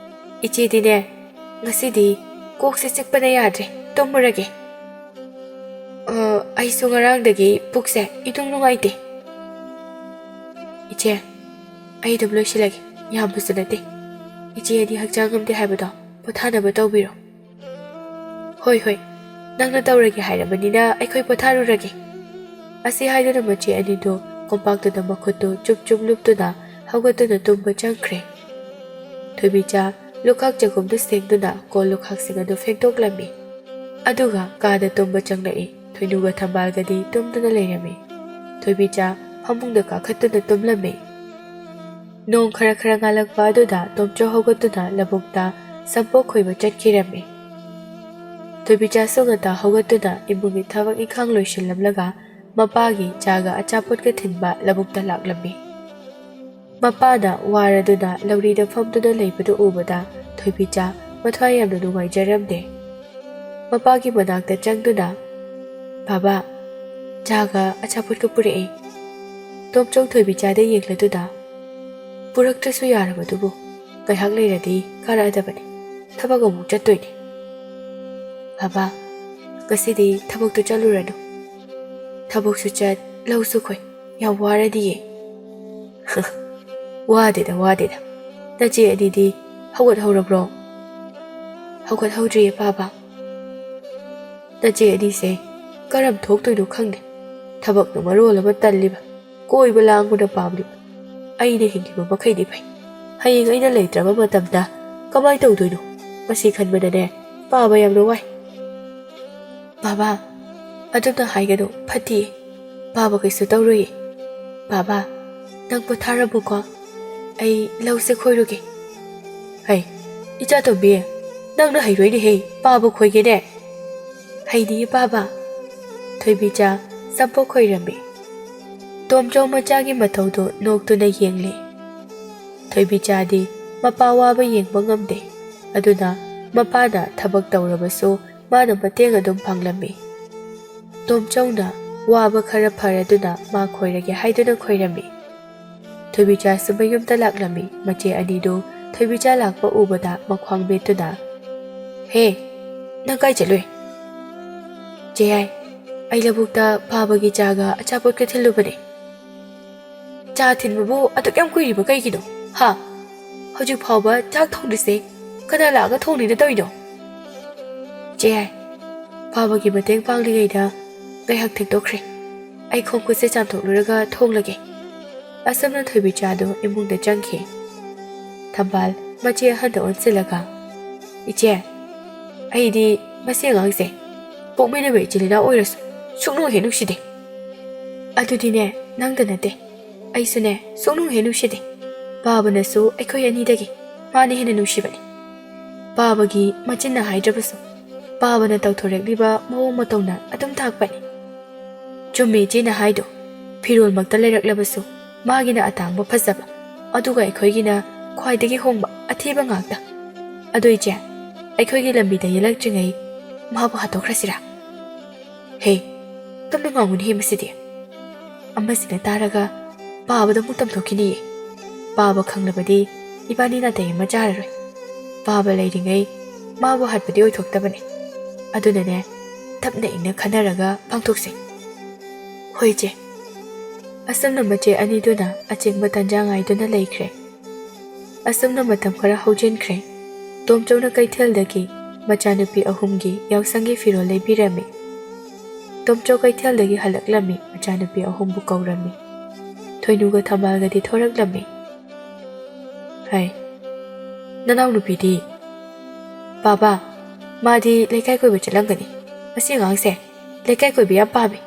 ꯏꯆꯦꯗꯤꯅꯦ, ꯉꯁꯤꯗꯤ ꯀꯣꯛꯁꯦ ꯆꯤꯛꯄꯅ ꯌꯥꯗ꯭ꯔꯦ, ꯇꯨꯝꯃꯨꯔꯒꯦ꯫ ꯑ, ꯑꯩꯁꯨ ꯉꯔꯥꯡꯗꯒꯤ ꯄꯨꯛꯁꯦ ꯏꯅꯨꯡ ꯅꯨꯡꯉꯥꯏꯇꯦ꯫" "ꯏꯆꯦ, ꯑꯩ ꯑꯗꯨꯝ ꯂꯣꯏꯁꯤꯜꯂꯒꯦ, ꯌꯥꯝꯕꯁꯨ ꯅꯠꯇꯦ꯫ ꯏꯆꯦ ꯑꯅꯤ ꯍꯛꯆꯥꯡ ꯉꯝꯗꯦ ꯍꯥꯏꯕꯗꯣ ꯄꯣꯊꯥꯅꯕ ꯇꯧꯕꯤꯔꯣ꯫" "ꯍꯣꯏ, ꯍꯣꯏ, ꯅꯪꯅ ꯇꯧꯔꯒꯦ ꯍꯥꯏꯔꯕꯅꯤꯅ ꯑꯩꯈꯣꯏ ꯄꯣꯊꯥꯔꯨꯔꯒꯦ꯫" ꯑꯁꯤ ꯍꯥꯏꯗꯨꯅ ꯃꯆꯦ ꯑꯅꯤꯗꯨ ꯀꯣꯝꯄꯥꯛꯇꯨꯗ ꯃꯈꯨꯠꯇꯨ ꯆꯨꯞ ꯆꯨꯞ ꯂꯨꯞꯇꯨꯅ ꯍꯧꯒꯠꯇꯨꯅ ꯇꯨꯝꯕ ꯆꯪꯈ꯭ꯔꯦ꯫ ꯊꯣꯏꯕꯤꯆꯥ ꯂꯨꯈꯥꯛ ꯆꯒꯨꯝꯗꯨ ꯁꯦꯡꯗꯨꯅ ꯀꯣꯜ ꯂꯨꯈꯥꯛꯁꯤꯡ ꯑꯗꯨ ꯐꯦꯡꯗꯣꯛꯂꯝꯃꯤ꯫ ꯑꯗꯨꯒ ꯀꯥꯗ ꯇꯨꯝꯕ ꯆꯪꯂꯛꯏ꯫ ꯊꯣꯏꯅꯨꯒ ꯊꯝꯕꯥꯜꯒꯗꯤ ꯇꯨꯝꯗꯨꯅ ꯂꯩꯔꯝꯃꯤ꯫ ꯊꯣꯏꯕꯤꯆꯥ ꯐꯃꯨꯡꯗ ꯀꯥꯈꯠꯇꯨꯅ ꯇꯨꯝꯂꯝꯃꯤ꯫ ꯅꯣꯡ ꯈꯔ ꯈꯔ ꯉꯥꯜꯂꯛꯄ ꯑꯗꯨꯗ ꯇꯣꯝꯆꯧ ꯍꯧꯒꯠꯇꯨꯅ ꯂꯧꯕꯨꯛꯇ ꯁꯝꯄꯣꯛ ꯈꯣꯏꯕ ꯆꯠꯈꯤꯔꯝꯃꯤ꯫ ꯊꯣꯏꯕꯤꯆꯥꯁꯨ ꯉꯟꯇꯥ ꯍꯧꯒꯠꯇꯨꯅ ꯏꯃꯨꯡꯒꯤ ꯊꯕꯛ ꯏꯪꯈꯥꯡ ꯂꯣꯏꯁꯤꯜꯂꯝꯂꯒ ꯃꯄꯥꯒꯤ ꯆꯥꯒ ꯑꯆꯥꯄꯣꯠꯀ ꯊꯤꯟꯕ ꯂꯧꯕꯨꯛꯇ ꯂꯥꯛꯂꯝꯃꯤ꯫ ꯃꯄꯥꯅ ꯋꯥꯔꯗꯨꯅ ꯂꯧꯔꯤꯗ ꯐꯝꯗꯨꯅ ꯂꯩꯕꯗꯨ ꯎꯕꯗ ꯊꯣꯏꯕꯤꯆꯥ ꯃꯊ꯭ꯋꯥꯏ ꯌꯥꯝꯅ ꯅꯨꯡꯉꯥꯏꯖꯔꯝꯗꯦ꯫ ꯃꯄꯥꯒꯤ ꯃꯅꯥꯛꯇ ꯆꯪꯗꯨꯅ, "ꯕꯥꯕꯥ, ꯆꯥꯒ ꯑꯆꯥꯄꯣꯠꯀ ꯄꯨꯔꯛꯑꯦ꯫" ꯇꯣꯝꯆꯧ ꯊꯣꯏꯕꯤꯆꯥꯗ ꯌꯦꯡꯂꯗꯨꯅ, "ꯄꯨꯔꯛꯇ꯭ꯔꯁꯨ ꯌꯥꯔꯕꯗꯨꯕꯨ, ꯉꯥꯏꯍꯥꯛ ꯂꯩꯔꯗꯤ ꯀꯥꯔꯛꯑꯗꯕꯅꯤ, ꯊꯕꯛ ꯑꯃꯨꯛ ꯆꯠꯇꯣꯏꯅꯤ꯫" "ꯕꯥꯕꯥ, ꯉꯁꯤꯗꯤ ꯊꯕꯛꯇꯨ ꯆꯠꯂꯨꯔꯅꯨ, ꯊꯕꯛꯁꯨ ꯆꯠ, ꯂꯧꯁꯨ ꯈꯣꯏ, ꯌꯥꯝ ꯋꯥꯔꯅꯤꯌꯦ꯫" "ꯋꯥꯗꯦꯗ, ꯋꯥꯗꯦꯗ꯫ ꯅꯆꯦ ꯑꯅꯤꯗꯤ ꯍꯧꯒꯠꯍꯧꯔꯕ꯭ꯔꯣ?" "ꯍꯧꯒꯠꯍꯧꯗ꯭ꯔꯤꯌꯦ, ꯄꯥꯕ꯫ ꯅꯆꯦ ꯑꯅꯤꯁꯦ ꯀꯔꯝ ꯊꯣꯛꯇꯣꯏꯅꯣ ꯈꯪꯗꯦ꯫ ꯊꯕꯛꯅ ꯃꯔꯣꯜ ꯑꯃ ꯇꯜꯂꯤꯕ, ꯀꯣꯏꯕ ꯂꯥꯡꯕꯅ ꯄꯥꯝꯂꯤꯕ꯫ ꯑꯩꯅ ꯍꯤꯡꯂꯤꯕ ꯃꯈꯩꯗꯤ ꯐꯩ꯫ ꯍꯌꯦꯡ ꯑꯩꯅ ꯂꯩꯇ꯭ꯔꯕ ꯃꯇꯝꯗ ꯀꯃꯥꯏ ꯇꯧꯗꯣꯏꯅꯣ? ꯃꯁꯤ ꯈꯟꯕꯗꯅꯦ, ꯄꯥꯕ ꯌꯥꯝꯅ ꯋꯥꯏ꯫" "ꯕꯥꯕꯥ, ꯑꯗꯨꯝꯅ ꯍꯥꯏꯒꯅꯨ, ꯐꯠꯇꯤꯌꯦ꯫ ꯄꯥꯕ ꯀꯩꯁꯨ ꯇꯧꯔꯣꯏꯌꯦ꯫ ꯕꯥꯕꯥ, ꯅꯪ ꯄꯣꯊꯥꯔꯝꯃꯨꯀꯣ, ꯑꯩ ꯂꯧꯁꯦ ꯈꯣꯏꯔꯨꯒꯦ꯫" "ꯍꯩ, ꯏꯆꯥ ꯇꯣꯝꯕꯤ, ꯅꯪꯅ ꯍꯩꯔꯣꯏꯅꯦꯍꯦ, ꯄꯥꯕ ꯈꯣꯏꯒꯦꯅꯦ꯫" "ꯍꯩꯅꯤꯌꯦ ꯄꯥꯕ꯫" ꯊꯣꯏꯕꯤꯆꯥ ꯆꯝꯄꯣꯛ ꯈꯣꯏꯔꯝꯃꯤ꯫ ꯇꯣꯝꯆꯧ ꯃꯆꯥꯒꯤ ꯃꯇꯧꯗꯨ ꯅꯣꯛꯇꯨꯅ ꯌꯦꯡꯂꯤ꯫ ꯊꯣꯏꯕꯤꯆꯥꯗꯤ ꯃꯄꯥ ꯋꯥꯕ ꯌꯦꯡꯕ ꯉꯝꯗꯦ, ꯑꯗꯨꯅ ꯃꯄꯥꯅ ꯊꯕꯛ ꯇꯧꯔꯕꯁꯨ ꯃꯥꯅ ꯃꯇꯦꯡ ꯑꯗꯨꯝ ꯄꯥꯡꯂꯝꯃꯤ꯫ ꯇꯣꯝꯆꯧꯅ ꯋꯥꯕ ꯈꯔ ꯐꯔꯗꯨꯅ ꯃꯥ ꯈꯣꯏꯔꯒꯦ ꯍꯥꯏꯗꯨꯅ ꯈꯣꯏꯔꯝꯃꯤ꯫ ꯊꯣꯏꯕꯤꯆꯥꯁꯨ ꯃꯌꯨꯝꯗ ꯂꯥꯛꯂꯝꯃꯤ꯫ ꯃꯆꯦ ꯑꯅꯤꯗꯨ ꯊꯣꯏꯕꯤꯆꯥ ꯂꯥꯛꯄ ꯎꯕꯗ ꯃꯈ꯭ꯋꯥꯡ ꯃꯦꯠꯇꯨꯅ, "ꯍꯦ, ꯅꯪ ꯀꯥꯏ ꯆꯠꯂꯨꯏ?" "ꯆꯦ ꯌꯥꯏ, ꯑꯩ ꯂꯧꯕꯨꯛꯇ ꯄꯥꯕꯒꯤ ꯆꯥꯒ ꯑꯆꯥꯄꯣꯠꯀ ꯊꯤꯜꯂꯨꯕꯅꯦ꯫" "ꯆꯥ ꯊꯤꯟꯕꯕꯨ ꯑꯗꯨꯛ ꯌꯥꯝ ꯀꯨꯏꯔꯤꯕ ꯀꯩꯒꯤꯅꯣ? ꯍꯥ? ꯍꯧꯖꯤꯛ ꯐꯥꯎꯕ ꯆꯥꯛ ꯊꯣꯡꯗ꯭ꯔꯤꯁꯦ ꯀꯅꯥ ꯂꯥꯛꯑꯒ ꯊꯣꯡꯅꯤꯅ ꯇꯧꯔꯤꯅꯣ?" "ꯆꯦ ꯌꯥꯏ, ꯄꯥꯕꯒꯤ ꯃꯇꯦꯡ ꯄꯥꯡꯂꯤꯉꯩꯗ ꯉꯥꯏꯍꯥꯛ ꯊꯦꯡꯗꯣꯛꯈ꯭ꯔꯦ꯫ ꯑꯩ ꯈꯣꯡ ꯈꯨꯠꯁꯦ ꯆꯥꯝꯊꯣꯛꯂꯨꯔꯒ ꯊꯣꯡꯂꯒꯦ꯫" ꯑꯁꯨꯝꯅ ꯊꯣꯏꯕꯤꯆꯥꯗꯨ ꯏꯃꯨꯡꯗ ꯆꯪꯈꯤ꯫ ꯊꯝꯕꯥꯜ ꯃꯆꯦ ꯑꯍꯟꯗ ꯑꯣꯟꯁꯤꯜꯂꯒ, "ꯏꯆꯦ, ꯑꯩꯗꯤ ꯃꯁꯤ ꯑꯉꯥꯡꯁꯦ, ꯄꯣꯛꯃꯤꯟꯅꯕ ꯏꯆꯤꯜ ꯏꯅꯥꯎ ꯑꯣꯏꯔꯁꯨ, ꯁꯨꯛꯅꯨꯡ ꯍꯦꯛ ꯅꯨꯡꯁꯤꯗꯦ꯫" "ꯑꯗꯨꯗꯤꯅꯦ, ꯅꯪꯗ ꯅꯠꯇꯦ, ꯑꯩꯁꯨꯅꯦ ꯁꯨꯛꯅꯨꯡ ꯍꯦꯛ ꯅꯨꯡꯁꯤꯗꯦ꯫ ꯄꯥꯕꯅꯁꯨ ꯑꯩꯈꯣꯏ ꯑꯅꯤꯗꯒꯤ ꯃꯥꯅ ꯍꯦꯟꯅ ꯅꯨꯡꯁꯤꯕꯅꯤ꯫ ꯄꯥꯕꯒꯤ ꯃꯆꯤꯟꯅ ꯍꯥꯏꯗ꯭ꯔꯕꯁꯨ, ꯄꯥꯕꯅ ꯇꯧꯊꯣꯔꯛꯂꯤꯕ ꯃꯑꯣꯡ ꯃꯇꯧꯅ ꯑꯗꯨꯝ ꯇꯥꯛꯄꯅꯤ꯫" "ꯆꯨꯝꯃꯦ ꯏꯆꯦꯅ ꯍꯥꯏꯗꯣ꯫ ꯐꯤꯔꯣꯜꯃꯛꯇ ꯂꯩꯔꯛꯂꯕꯁꯨ, ꯃꯥꯒꯤꯅ ꯑꯇꯥꯡꯕ ꯐꯖꯕ, ꯑꯗꯨꯒ ꯑꯩꯈꯣꯏꯒꯤꯅ ꯈ꯭ꯋꯥꯏꯗꯒꯤ ꯍꯣꯡꯕ ꯑꯊꯤꯕ ꯉꯥꯛꯇ꯫ ꯑꯗꯣ ꯏꯆꯦ, ꯑꯩꯈꯣꯏꯒꯤ ꯂꯝꯕꯤꯗ ꯌꯦꯜꯂꯛꯇ꯭ꯔꯤꯉꯩ ꯃꯥꯕꯨ ꯍꯥꯠꯇꯣꯛꯈ꯭ꯔꯁꯤꯔꯥ? ꯍꯦ, ꯇꯞꯅ ꯉꯥꯡꯉꯨꯅꯦꯍꯦ ꯃꯁꯤꯗꯤ꯫ ꯑꯃꯁꯤꯅ ꯇꯥꯔꯒ ꯄꯥꯕꯗ ꯑꯃꯨꯛ ꯇꯝꯊꯣꯛꯈꯤꯅꯤꯌꯦ꯫ ꯄꯥꯕ ꯈꯪꯂꯕꯗꯤ ꯏꯕꯥꯅꯤ ꯅꯥꯇꯩ ꯑꯃ ꯆꯥꯔꯔꯣꯏ꯫ ꯄꯥꯕ ꯂꯩꯔꯤꯉꯩ ꯃꯥꯕꯨ ꯍꯥꯠꯄꯗꯤ ꯑꯣꯏꯊꯣꯛꯇꯕꯅꯤ꯫ ꯑꯗꯨꯅꯅꯦ, ꯇꯞꯅ ꯏꯪꯅ ꯈꯟꯅꯔꯒ ꯄꯥꯡꯊꯣꯛꯁꯦ꯫ ꯍꯣꯏ ꯏꯆꯦ꯫ ꯑꯁꯨꯝꯅ ꯃꯆꯦ ꯑꯅꯤꯗꯨꯅ ꯑꯆꯤꯡꯕ ꯇꯟꯖꯥ ꯉꯥꯏꯗꯨꯅ ꯂꯩꯈ꯭ꯔꯦ꯫ ꯑꯁꯨꯝꯅ ꯃꯇꯝ ꯈꯔ ꯍꯧꯖꯤꯟꯈ꯭ꯔꯦ꯫ ꯇꯣꯝꯆꯧꯅ ꯀꯩꯊꯦꯜꯗꯒꯤ ꯃꯆꯥꯅꯨꯄꯤ ꯑꯍꯨꯝꯒꯤ ꯌꯥꯎꯁꯪꯒꯤ ꯐꯤꯔꯣꯜ ꯂꯩꯕꯤꯔꯝꯃꯤ꯫ ꯇꯣꯝꯆꯧ ꯀꯩꯊꯦꯜꯗꯒꯤ ꯍꯜꯂꯛꯂꯝꯃꯤ, ꯃꯆꯥꯅꯨꯄꯤ ꯑꯍꯨꯝꯕꯨ ꯀꯧꯔꯝꯃꯤ꯫ ꯊꯣꯏꯅꯨꯒ ꯊꯝꯕꯥꯜꯒꯗꯤ ꯊꯣꯔꯛꯂꯝꯃꯤ꯫ ꯍꯥꯏ, "ꯅꯅꯥꯎꯅꯨꯄꯤꯗꯤ?" "ꯄꯥꯕ, ꯃꯥꯗꯤ ꯂꯩꯀꯥꯏ ꯀꯣꯏꯕ ꯆꯠꯂꯝꯒꯅꯤ꯫ ꯃꯁꯤ ꯑꯉꯥꯡꯁꯦ ꯂꯩꯀꯥꯏ ꯀꯣꯏꯕ ꯌꯥꯝ ꯄꯥꯝꯃꯤ꯫"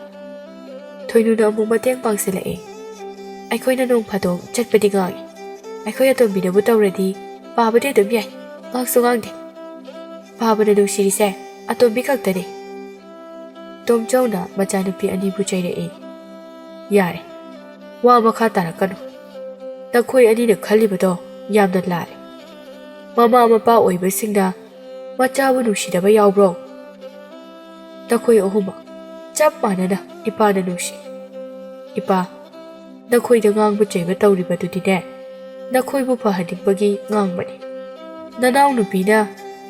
ꯊꯣꯏꯅꯨꯅ ꯑꯃꯨꯛ ꯃꯇꯦꯡ ꯄꯥꯡꯁꯤꯜꯂꯛꯑꯦ꯫ "ꯑꯩꯈꯣꯏꯅ ꯅꯣꯡ ꯐꯥꯗꯣꯛ ꯆꯠꯄꯗꯤ ꯉꯥꯡꯉꯤ꯫ ꯑꯩꯈꯣꯏ ꯑꯇꯣꯝꯕꯤꯅꯕꯨ ꯇꯧꯔꯗꯤ ꯄꯥꯕꯗꯤ ꯑꯗꯨꯝ ꯌꯥꯏ, ꯉꯥꯡꯁꯨ ꯉꯥꯡꯗꯦ꯫ ꯄꯥꯕꯅ ꯅꯨꯡꯁꯤꯔꯤꯁꯦ ꯑꯇꯣꯝꯕꯤ ꯈꯛꯇꯅꯤ꯫" ꯇꯣꯝꯆꯧꯅ ꯃꯆꯥꯅꯨꯄꯤ ꯑꯅꯤꯕꯨ ꯆꯩꯔꯛꯏ꯫ "ꯌꯥꯔꯦ, ꯋꯥ ꯃꯈꯥ ꯇꯥꯔꯛꯀꯅꯨ꯫ ꯅꯈꯣꯏ ꯑꯅꯤꯅ ꯈꯜꯂꯤꯕꯗꯣ ꯌꯥꯝꯅ ꯂꯥꯜꯂꯦ꯫ ꯃꯃꯥ ꯃꯄꯥ ꯑꯣꯏꯕꯁꯤꯡꯅ ꯃꯆꯥꯕꯨ ꯅꯨꯡꯁꯤꯗꯕ ꯌꯥꯎꯕ꯭ꯔꯣ? ꯅꯈꯣꯏ ꯑꯍꯨꯝꯃꯛ ꯆꯞ ꯃꯥꯟꯅꯅ ꯏꯄꯥꯅ ꯅꯨꯡꯁꯤ꯫ ꯏꯄꯥ, ꯅꯈꯣꯏꯗ ꯉꯥꯡꯕ ꯆꯩꯕ ꯇꯧꯔꯤꯕꯗꯨꯗꯤꯅꯦ, ꯅꯈꯣꯏꯕꯨ ꯐꯍꯟꯅꯤꯡꯕꯒꯤ ꯉꯥꯡꯕꯅꯤ꯫ ꯅꯅꯥꯎꯅꯨꯄꯤꯅ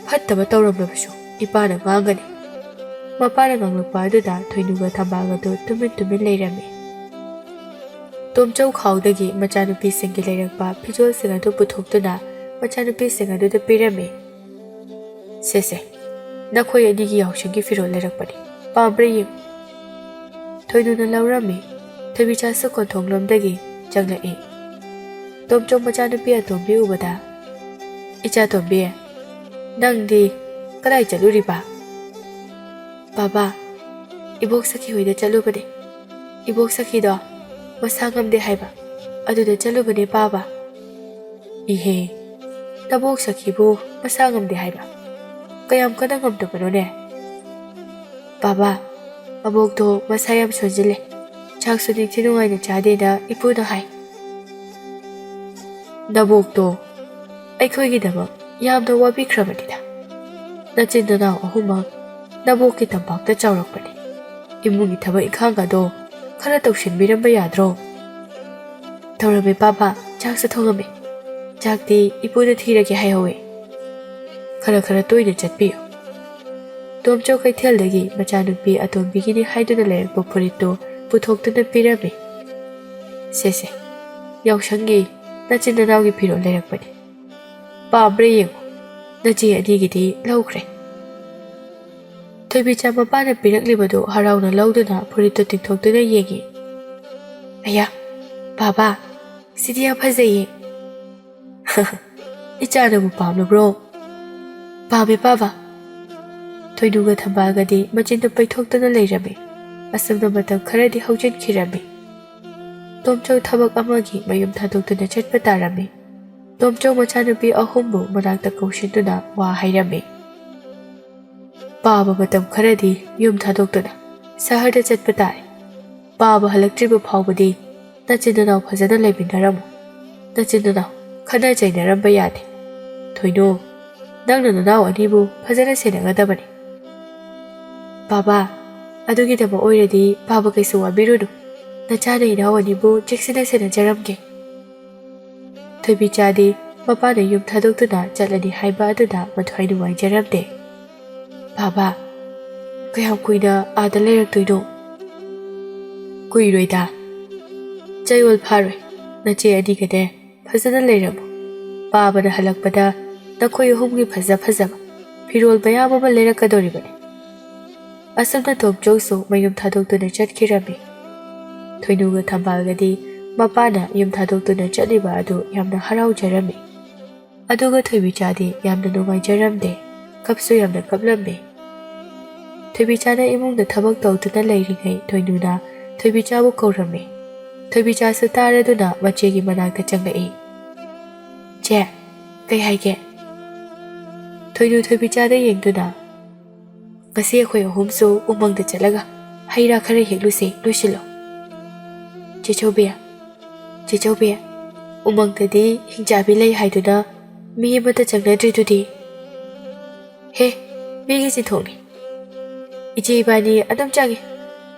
ꯐꯠꯇꯕ ꯇꯧꯔꯝꯂꯕꯁꯨ ꯏꯄꯥꯅ ꯉꯥꯡꯒꯅꯤ꯫" ꯃꯄꯥꯅ ꯉꯥꯡꯂꯛꯄ ꯑꯗꯨꯗ ꯊꯣꯏꯅꯨꯒ ꯊꯝꯕꯥꯜꯒꯗꯨ ꯇꯨꯃꯤꯟ ꯇꯨꯃꯤꯟ ꯂꯩꯔꯝꯃꯤ꯫ ꯇꯣꯝꯆꯧ ꯈꯥꯎꯗꯒꯤ ꯃꯆꯥꯅꯨꯄꯤꯁꯤꯡꯒꯤ ꯂꯩꯔꯛꯄ ꯐꯤꯖꯣꯜꯁꯤꯡ ꯑꯗꯨ ꯄꯨꯊꯣꯛꯇꯨꯅ ꯃꯆꯥꯅꯨꯄꯤꯁꯤꯡ ꯑꯗꯨꯗ ꯄꯤꯔꯝꯃꯤ꯫ "ꯁꯦ ꯁꯦ, ꯅꯈꯣꯏ ꯑꯅꯤꯒꯤ ꯌꯥꯎꯁꯪꯒꯤ ꯐꯤꯔꯣꯜ ꯂꯩꯔꯛꯄꯅꯤ, ꯄꯥꯝꯕ꯭ꯔꯥ ꯌꯦꯡꯉꯨ꯫" ꯊꯣꯏꯅꯨꯅ ꯂꯧꯔꯝꯃꯤ꯫ ꯊꯣꯏꯕꯤꯆꯥꯁꯨ ꯀꯣꯟꯊꯣꯡꯂꯣꯝꯗꯒꯤ ꯆꯪꯂꯛꯏ꯫ ꯇꯣꯝꯆꯧ ꯃꯆꯥꯅꯨꯄꯤ ꯑꯇꯣꯝꯕꯤ ꯎꯕꯗ, "ꯏꯆꯥ ꯇꯣꯝꯕꯤ, ꯅꯪꯗꯤ ꯀꯗꯥꯏ ꯆꯠꯂꯨꯔꯤꯕ?" "ꯄꯥꯕ, ꯏꯕꯣꯛ ꯁꯈꯤ ꯍꯣꯏꯗ ꯆꯠꯂꯨꯕꯅꯦ꯫ ꯏꯕꯣꯛ ꯁꯈꯤꯗꯣ ꯃꯁꯥ ꯉꯝꯗꯦ ꯍꯥꯏꯕ, ꯑꯗꯨꯗ ꯆꯠꯂꯨꯕꯅꯦ ꯄꯥꯕ꯫" "ꯏꯍꯦ, ꯅꯕꯣꯛ ꯁꯈꯤꯕꯨ ꯃꯁꯥ ꯉꯝꯗꯦ ꯍꯥꯏꯕ? ꯀꯌꯥꯝ ꯀꯟꯅ ꯉꯝꯗꯕꯅꯣꯅꯦ?" "ꯄꯥꯕ, ꯃꯕꯣꯛꯇꯣ ꯃꯁꯥ ꯌꯥꯝ ꯁꯣꯟꯖꯤꯜꯂꯦ꯫ ꯆꯥꯛꯁꯨ ꯅꯤꯡꯊꯤ ꯅꯨꯡꯉꯥꯏꯅ ꯆꯥꯗꯦꯅ ꯏꯄꯨꯅ ꯍꯥꯏ꯫" "ꯅꯕꯣꯛꯇꯣ ꯑꯩꯈꯣꯏꯒꯤꯗꯃꯛ ꯌꯥꯝꯅ ꯋꯥꯕꯤꯈ꯭ꯔꯕꯅꯤꯗ꯫ ꯅꯆꯤꯟ ꯅꯅꯥꯎ ꯑꯍꯨꯝꯃꯛ ꯅꯕꯣꯛꯀꯤ ꯇꯝꯄꯥꯛꯇ ꯆꯥꯎꯔꯛꯄꯅꯤ꯫ ꯏꯃꯨꯡꯒꯤ ꯊꯕꯛ ꯏꯪꯈꯥꯡꯒꯗꯣ ꯈꯔ ꯇꯧꯁꯤꯟꯕꯤꯔꯝꯕ ꯌꯥꯗ꯭ꯔꯣ? ꯇꯧꯔꯝꯃꯦ ꯄꯥꯕ, ꯆꯥꯛꯁꯨ ꯊꯣꯡꯉꯝꯃꯦ꯫ ꯆꯥꯛꯇꯤ ꯏꯄꯨꯅ ꯊꯤꯔꯒꯦ ꯍꯥꯏꯍꯧꯋꯦ꯫ ꯈꯔ ꯈꯔ ꯇꯣꯏꯅ ꯆꯠꯄꯤꯌꯨ꯫ ꯇꯣꯝꯆꯧ ꯀꯩꯊꯦꯜꯗꯒꯤ ꯃꯆꯥꯅꯨꯄꯤ ꯑꯇꯣꯝꯕꯤꯒꯤꯅꯤ ꯍꯥꯏꯗꯨꯅ ꯂꯩꯔꯛꯄ ꯐꯨꯔꯤꯠꯇꯨ ꯄꯨꯊꯣꯛꯇꯨꯅ ꯄꯤꯔꯝꯃꯤ꯫ "ꯁꯦ ꯁꯦ, ꯌꯥꯎꯁꯪꯒꯤ ꯅꯆꯤꯟ ꯅꯅꯥꯎꯒꯤ ꯐꯤꯔꯣꯜ ꯂꯩꯔꯛꯄꯅꯤ꯫ ꯄꯥꯝꯕ꯭ꯔꯥ ꯌꯦꯡꯉꯨ, ꯅꯆꯦ ꯑꯅꯤꯒꯤꯗꯤ ꯂꯧꯈ꯭ꯔꯦ꯫" ꯊꯣꯏꯕꯤꯆꯥ ꯃꯄꯥꯅ ꯄꯤꯔꯛꯂꯤꯕꯗꯨ ꯍꯔꯥꯎꯅ ꯂꯧꯗꯨꯅ ꯐꯨꯔꯤꯠꯇꯨ ꯇꯤꯡꯊꯣꯛꯇꯨꯅ ꯌꯦꯡꯉꯤ꯫ "ꯑꯌꯥ, ꯄꯥꯕ, ꯁꯤꯗꯤ ꯌꯥꯝ ꯐꯖꯩꯌꯦ꯫" "ꯏꯆꯥꯅꯕꯨ ꯄꯥꯝꯂꯕ꯭ꯔꯣ?" "ꯄꯥꯝꯃꯦ ꯄꯥꯕ꯫" ꯊꯣꯏꯅꯨꯒ ꯊꯝꯕꯥꯜꯒꯗꯤ ꯃꯆꯤꯟꯗꯨ ꯄꯩꯊꯣꯛꯇꯨꯅ ꯂꯩꯔꯝꯃꯤ꯫ ꯑꯁꯨꯝꯅ ꯃꯇꯝ ꯈꯔꯗꯤ ꯍꯧꯖꯤꯟꯈꯤꯔꯝꯃꯤ꯫ ꯇꯣꯝꯆꯧ ꯊꯕꯛ ꯑꯃꯒꯤ ꯃꯌꯨꯝ ꯊꯥꯗꯣꯛꯇꯨꯅ ꯆꯠꯄ ꯇꯥꯔꯝꯃꯤ꯫ ꯇꯣꯝꯆꯧ ꯃꯆꯥꯅꯨꯄꯤ ꯑꯍꯨꯝꯕꯨ ꯃꯅꯥꯛꯇ ꯀꯧꯁꯤꯟꯗꯨꯅ ꯋꯥ ꯍꯥꯏꯔꯝꯃꯤ꯫ "ꯄꯥꯕ ꯃꯇꯝ ꯈꯔꯗꯤ ꯌꯨꯝ ꯊꯥꯗꯣꯛꯇꯨꯅ ꯁꯍꯔꯗ ꯆꯠꯄ ꯇꯥꯔꯦ꯫ ꯄꯥꯕ ꯍꯜꯂꯛꯇ꯭ꯔꯤꯕ ꯐꯥꯎꯕꯗꯤ ꯅꯆꯤꯟ ꯅꯅꯥꯎ ꯐꯖꯅ ꯂꯩꯃꯤꯟꯅꯔꯝꯃꯨ꯫ ꯅꯆꯤꯟ ꯅꯅꯥꯎ ꯈꯠꯅ ꯆꯩꯅꯔꯝꯕ ꯌꯥꯗꯦ꯫ ꯊꯣꯏꯅꯨ, ꯅꯪꯅ ꯅꯅꯥꯎ ꯑꯅꯤꯕꯨ ꯐꯖꯅ ꯁꯦꯟꯅꯒꯗꯕꯅꯤ꯫" "ꯄꯥꯕ, ꯑꯗꯨꯒꯤꯗꯃꯛ ꯑꯣꯏꯔꯗꯤ ꯄꯥꯕ ꯀꯩꯁꯨ ꯋꯥꯕꯤꯔꯨꯅꯨ꯫ ꯅꯆꯥꯅ ꯏꯅꯥꯎ ꯑꯅꯤꯕꯨ ꯆꯦꯛꯁꯤꯟꯅ ꯁꯦꯟꯅꯖꯔꯝꯒꯦ꯫" ꯊꯣꯏꯕꯤꯆꯥꯗꯤ ꯃꯄꯥꯅ ꯌꯨꯝ ꯊꯥꯗꯣꯛꯇꯨꯅ ꯆꯠꯂꯅꯤ ꯍꯥꯏꯕ ꯑꯗꯨꯗ ꯃꯊ꯭ꯋꯥꯏ ꯅꯨꯡꯉꯥꯏꯖꯔꯝꯗꯦ꯫ "ꯄꯥꯕ, ꯀꯌꯥꯝ ꯀꯨꯏꯅ ꯑꯥꯗ ꯂꯩꯔꯛꯇꯣꯏꯅꯣ?" "ꯀꯨꯏꯔꯣꯏꯗ, ꯆꯌꯣꯜ ꯐꯥꯔꯣꯏ꯫ ꯅꯆꯦ ꯑꯅꯤꯒꯅꯦ ꯐꯖꯅ ꯂꯩꯔꯝꯃꯨ꯫ ꯄꯥꯕꯅ ꯍꯜꯂꯛꯄꯗ ꯅꯈꯣꯏ ꯑꯍꯨꯝꯒꯤ ꯐꯖ ꯐꯖꯕ ꯐꯤꯔꯣꯜ ꯃꯌꯥꯝ ꯑꯃ ꯂꯩꯔꯛꯀꯗꯧꯔꯤꯕꯅꯤ꯫" ꯑꯁꯨꯝꯅ ꯇꯣꯝꯆꯧꯁꯨ ꯃꯌꯨꯝ ꯊꯥꯗꯣꯛꯇꯨꯅ ꯆꯠꯈꯤꯔꯝꯃꯤ꯫ ꯊꯣꯏꯅꯨꯒ ꯊꯝꯕꯥꯜꯒꯗꯤ ꯃꯄꯥꯅ ꯌꯨꯝ ꯊꯥꯗꯣꯛꯇꯨꯅ ꯆꯠꯂꯤꯕ ꯑꯗꯨ ꯌꯥꯝꯅ ꯍꯔꯥꯎꯖꯔꯝꯃꯤ꯫ ꯑꯗꯨꯒ ꯊꯣꯏꯕꯤꯆꯥꯗꯤ ꯌꯥꯝꯅ ꯅꯨꯡꯉꯥꯏꯖꯔꯝꯗꯦ, ꯀꯞꯁꯨ ꯌꯥꯝꯅ ꯀꯞꯂꯝꯃꯤ꯫ ꯊꯣꯏꯕꯤꯆꯥꯅ ꯏꯃꯨꯡꯗ ꯊꯕꯛ ꯇꯧꯗꯨꯅ ꯂꯩꯔꯤꯉꯩ ꯊꯣꯏꯅꯨꯅ ꯊꯣꯏꯕꯤꯆꯥꯕꯨ ꯀꯧꯔꯝꯃꯤ꯫ ꯊꯣꯏꯕꯤꯆꯥꯁꯨ ꯇꯥꯔꯗꯨꯅ ꯃꯆꯦꯒꯤ ꯃꯅꯥꯛꯇ ꯆꯪꯂꯛꯏ꯫ "ꯆꯦ, ꯀꯩ ꯍꯥꯏꯒꯦ?" ꯊꯣꯏꯅꯨ ꯊꯣꯏꯕꯤꯆꯥꯗ ꯌꯦꯡꯗꯨꯅ, "ꯉꯁꯤ ꯑꯩꯈꯣꯏ ꯑꯍꯨꯝꯁꯨ ꯎꯃꯪꯗ ꯆꯠꯂꯒ ꯍꯩ ꯔꯥ ꯈꯔ ꯍꯦꯛꯂꯨꯁꯦ, ꯂꯣꯏꯁꯤꯜꯂꯣ꯫" "ꯆꯦ ꯆꯧꯕꯤ, ꯆꯦ ꯆꯧꯕꯤ, ꯎꯃꯪꯗꯗꯤ ꯍꯤꯡꯆꯥꯕꯤ ꯂꯩ ꯍꯥꯏꯗꯨꯅ ꯃꯤ ꯑꯃꯠꯇ ꯆꯪꯅꯗ꯭ꯔꯤꯗꯨꯗꯤ?" "ꯍꯦ, ꯃꯤꯒꯤ ꯆꯤꯟꯊꯣꯛꯅꯤ꯫ "ꯏꯆꯦ ꯏꯕꯥꯅꯤ ꯑꯗꯨꯝ ꯆꯪꯉꯤ꯫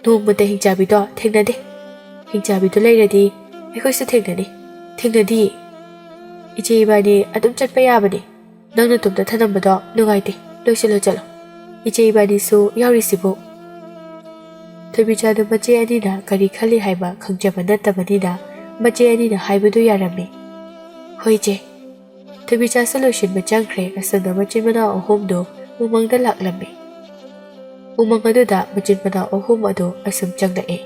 ꯅꯣꯡꯃꯇ ꯍꯤꯡꯆꯥꯕꯤꯗꯣ ꯊꯦꯡꯅꯗꯦ꯫ ꯍꯤꯡꯆꯥꯕꯤꯗꯣ ꯂꯩꯔꯗꯤ ꯑꯩꯈꯣꯏꯁꯨ ꯊꯦꯡꯅꯅꯤ꯫ ꯊꯦꯡꯅꯗꯤ? ꯏꯆꯦ ꯏꯕꯥꯅꯤ ꯑꯗꯨꯝ ꯆꯠꯄ ꯌꯥꯕꯅꯤ꯫ ꯅꯪ ꯅꯇꯣꯝꯇ ꯊꯅꯝꯕꯗꯣ ꯅꯨꯡꯉꯥꯏꯇꯦ꯫ ꯂꯣꯏꯁꯤꯜꯂꯣ ꯆꯠꯂꯣ꯫ ꯏꯆꯦ ꯏꯕꯥꯅꯤꯁꯨ ꯌꯥꯎꯔꯤꯁꯤꯕꯨ?" ꯊꯣꯏꯕꯤꯆꯥꯗꯨ ꯃꯆꯦ ꯑꯅꯤꯅ ꯀꯔꯤ ꯈꯜꯂꯤ ꯍꯥꯏꯕ ꯈꯪꯖꯕ ꯅꯠꯇꯕꯅꯤꯅ ꯃꯆꯦ ꯑꯅꯤꯅ ꯍꯥꯏꯕꯗꯨ ꯌꯥꯔꯝꯃꯤ꯫ "ꯍꯣꯏ ꯏꯆꯦ꯫" ꯊꯣꯏꯕꯤꯆꯥꯁꯨ ꯂꯣꯏꯁꯤꯟꯕ ꯆꯪꯈ꯭ꯔꯦ꯫ ꯑꯁꯨꯝꯅ ꯃꯆꯤꯟ ꯃꯅꯥꯎ ꯑꯍꯨꯝꯗꯨ ꯎꯃꯪꯗ ꯂꯥꯛꯂꯝꯃꯤ꯫ ꯎꯃꯪ ꯑꯗꯨꯗ ꯃꯆꯤꯟ ꯃꯅꯥꯎ ꯑꯍꯨꯝ ꯑꯗꯨ ꯑꯁꯨꯝ ꯆꯪꯂꯛꯑꯦ꯫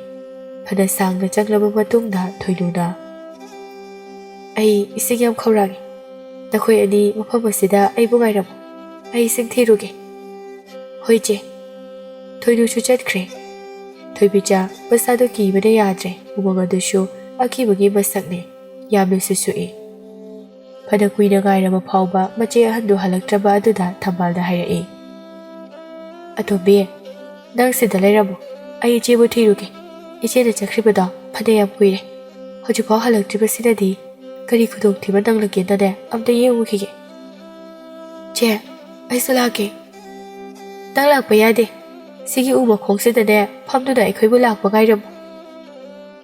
ꯐꯅ ꯁꯥꯡꯅ ꯆꯪꯂꯕ ꯃꯇꯨꯡꯗ ꯊꯣꯏꯅꯨꯅ, "ꯑꯩ ꯏꯁꯤꯡ ꯌꯥꯝ ꯈꯧꯔꯥꯡꯏ꯫ ꯅꯈꯣꯏ ꯑꯅꯤ ꯃꯐꯝ ꯑꯁꯤꯗ ꯑꯩꯕꯨ ꯉꯥꯏꯔꯝꯃꯨ꯫ ꯑꯩ ꯏꯁꯤꯡ ꯊꯤꯔꯨꯒꯦ꯫" "ꯍꯣꯏ ꯆꯦ꯫" ꯊꯣꯏꯅꯨꯁꯨ ꯆꯠꯈ꯭ꯔꯦ꯫ ꯊꯣꯏꯕꯤꯆꯥ ꯃꯁꯥꯗꯨ ꯀꯤꯕꯅ ꯌꯥꯗ꯭ꯔꯦ꯫ ꯎꯃꯪ ꯑꯗꯨꯁꯨ ꯑꯀꯤꯕꯒꯤ ꯃꯁꯛꯅꯤ꯫ ꯌꯥꯝꯅꯁꯨ ꯁꯨꯛꯏ꯫ ꯐꯅ ꯀꯨꯏꯅ ꯉꯥꯏꯔꯕ ꯐꯥꯎꯕ ꯃꯆꯦ ꯑꯍꯟꯗꯨ ꯍꯜꯂꯛꯇ꯭ꯔꯕ ꯑꯗꯨꯗ ꯊꯝꯕꯥꯜꯅ ꯍꯥꯏꯔꯛꯏ, "ꯑꯇꯣꯝꯕꯤ, ꯅꯪ ꯁꯤꯗ ꯂꯩꯔꯝꯃꯨ꯫ ꯑꯩ ꯏꯆꯦꯕꯨ ꯊꯤꯔꯨꯒꯦ꯫ ꯏꯆꯦꯅ ꯆꯠꯈ꯭ꯔꯤꯕꯗꯣ ꯐꯅ ꯌꯥꯝ ꯀꯨꯏꯔꯦ꯫ ꯍꯧꯖꯤꯛꯐꯥꯎ ꯍꯜꯂꯛꯇ꯭ꯔꯤꯕꯁꯤꯅꯗꯤ ꯀꯔꯤ ꯈꯨꯗꯣꯡꯊꯤꯕ ꯅꯪꯂꯒꯦꯅꯅꯦ ꯑꯝꯇ ꯌꯦꯡꯉꯨꯈꯤꯒꯦ꯫" "ꯆꯦ, ꯑꯩꯁꯨ ꯂꯥꯛꯀꯦ꯫" "ꯅꯪ ꯂꯥꯛꯄ ꯌꯥꯗꯦ꯫ ꯁꯤꯒꯤ ꯎ ꯃꯈꯣꯡꯁꯤꯗꯅꯦ ꯐꯝꯗꯨꯅ ꯑꯩꯈꯣꯏꯕꯨ ꯂꯥꯛꯄ ꯉꯥꯏꯔꯝꯃꯨ꯫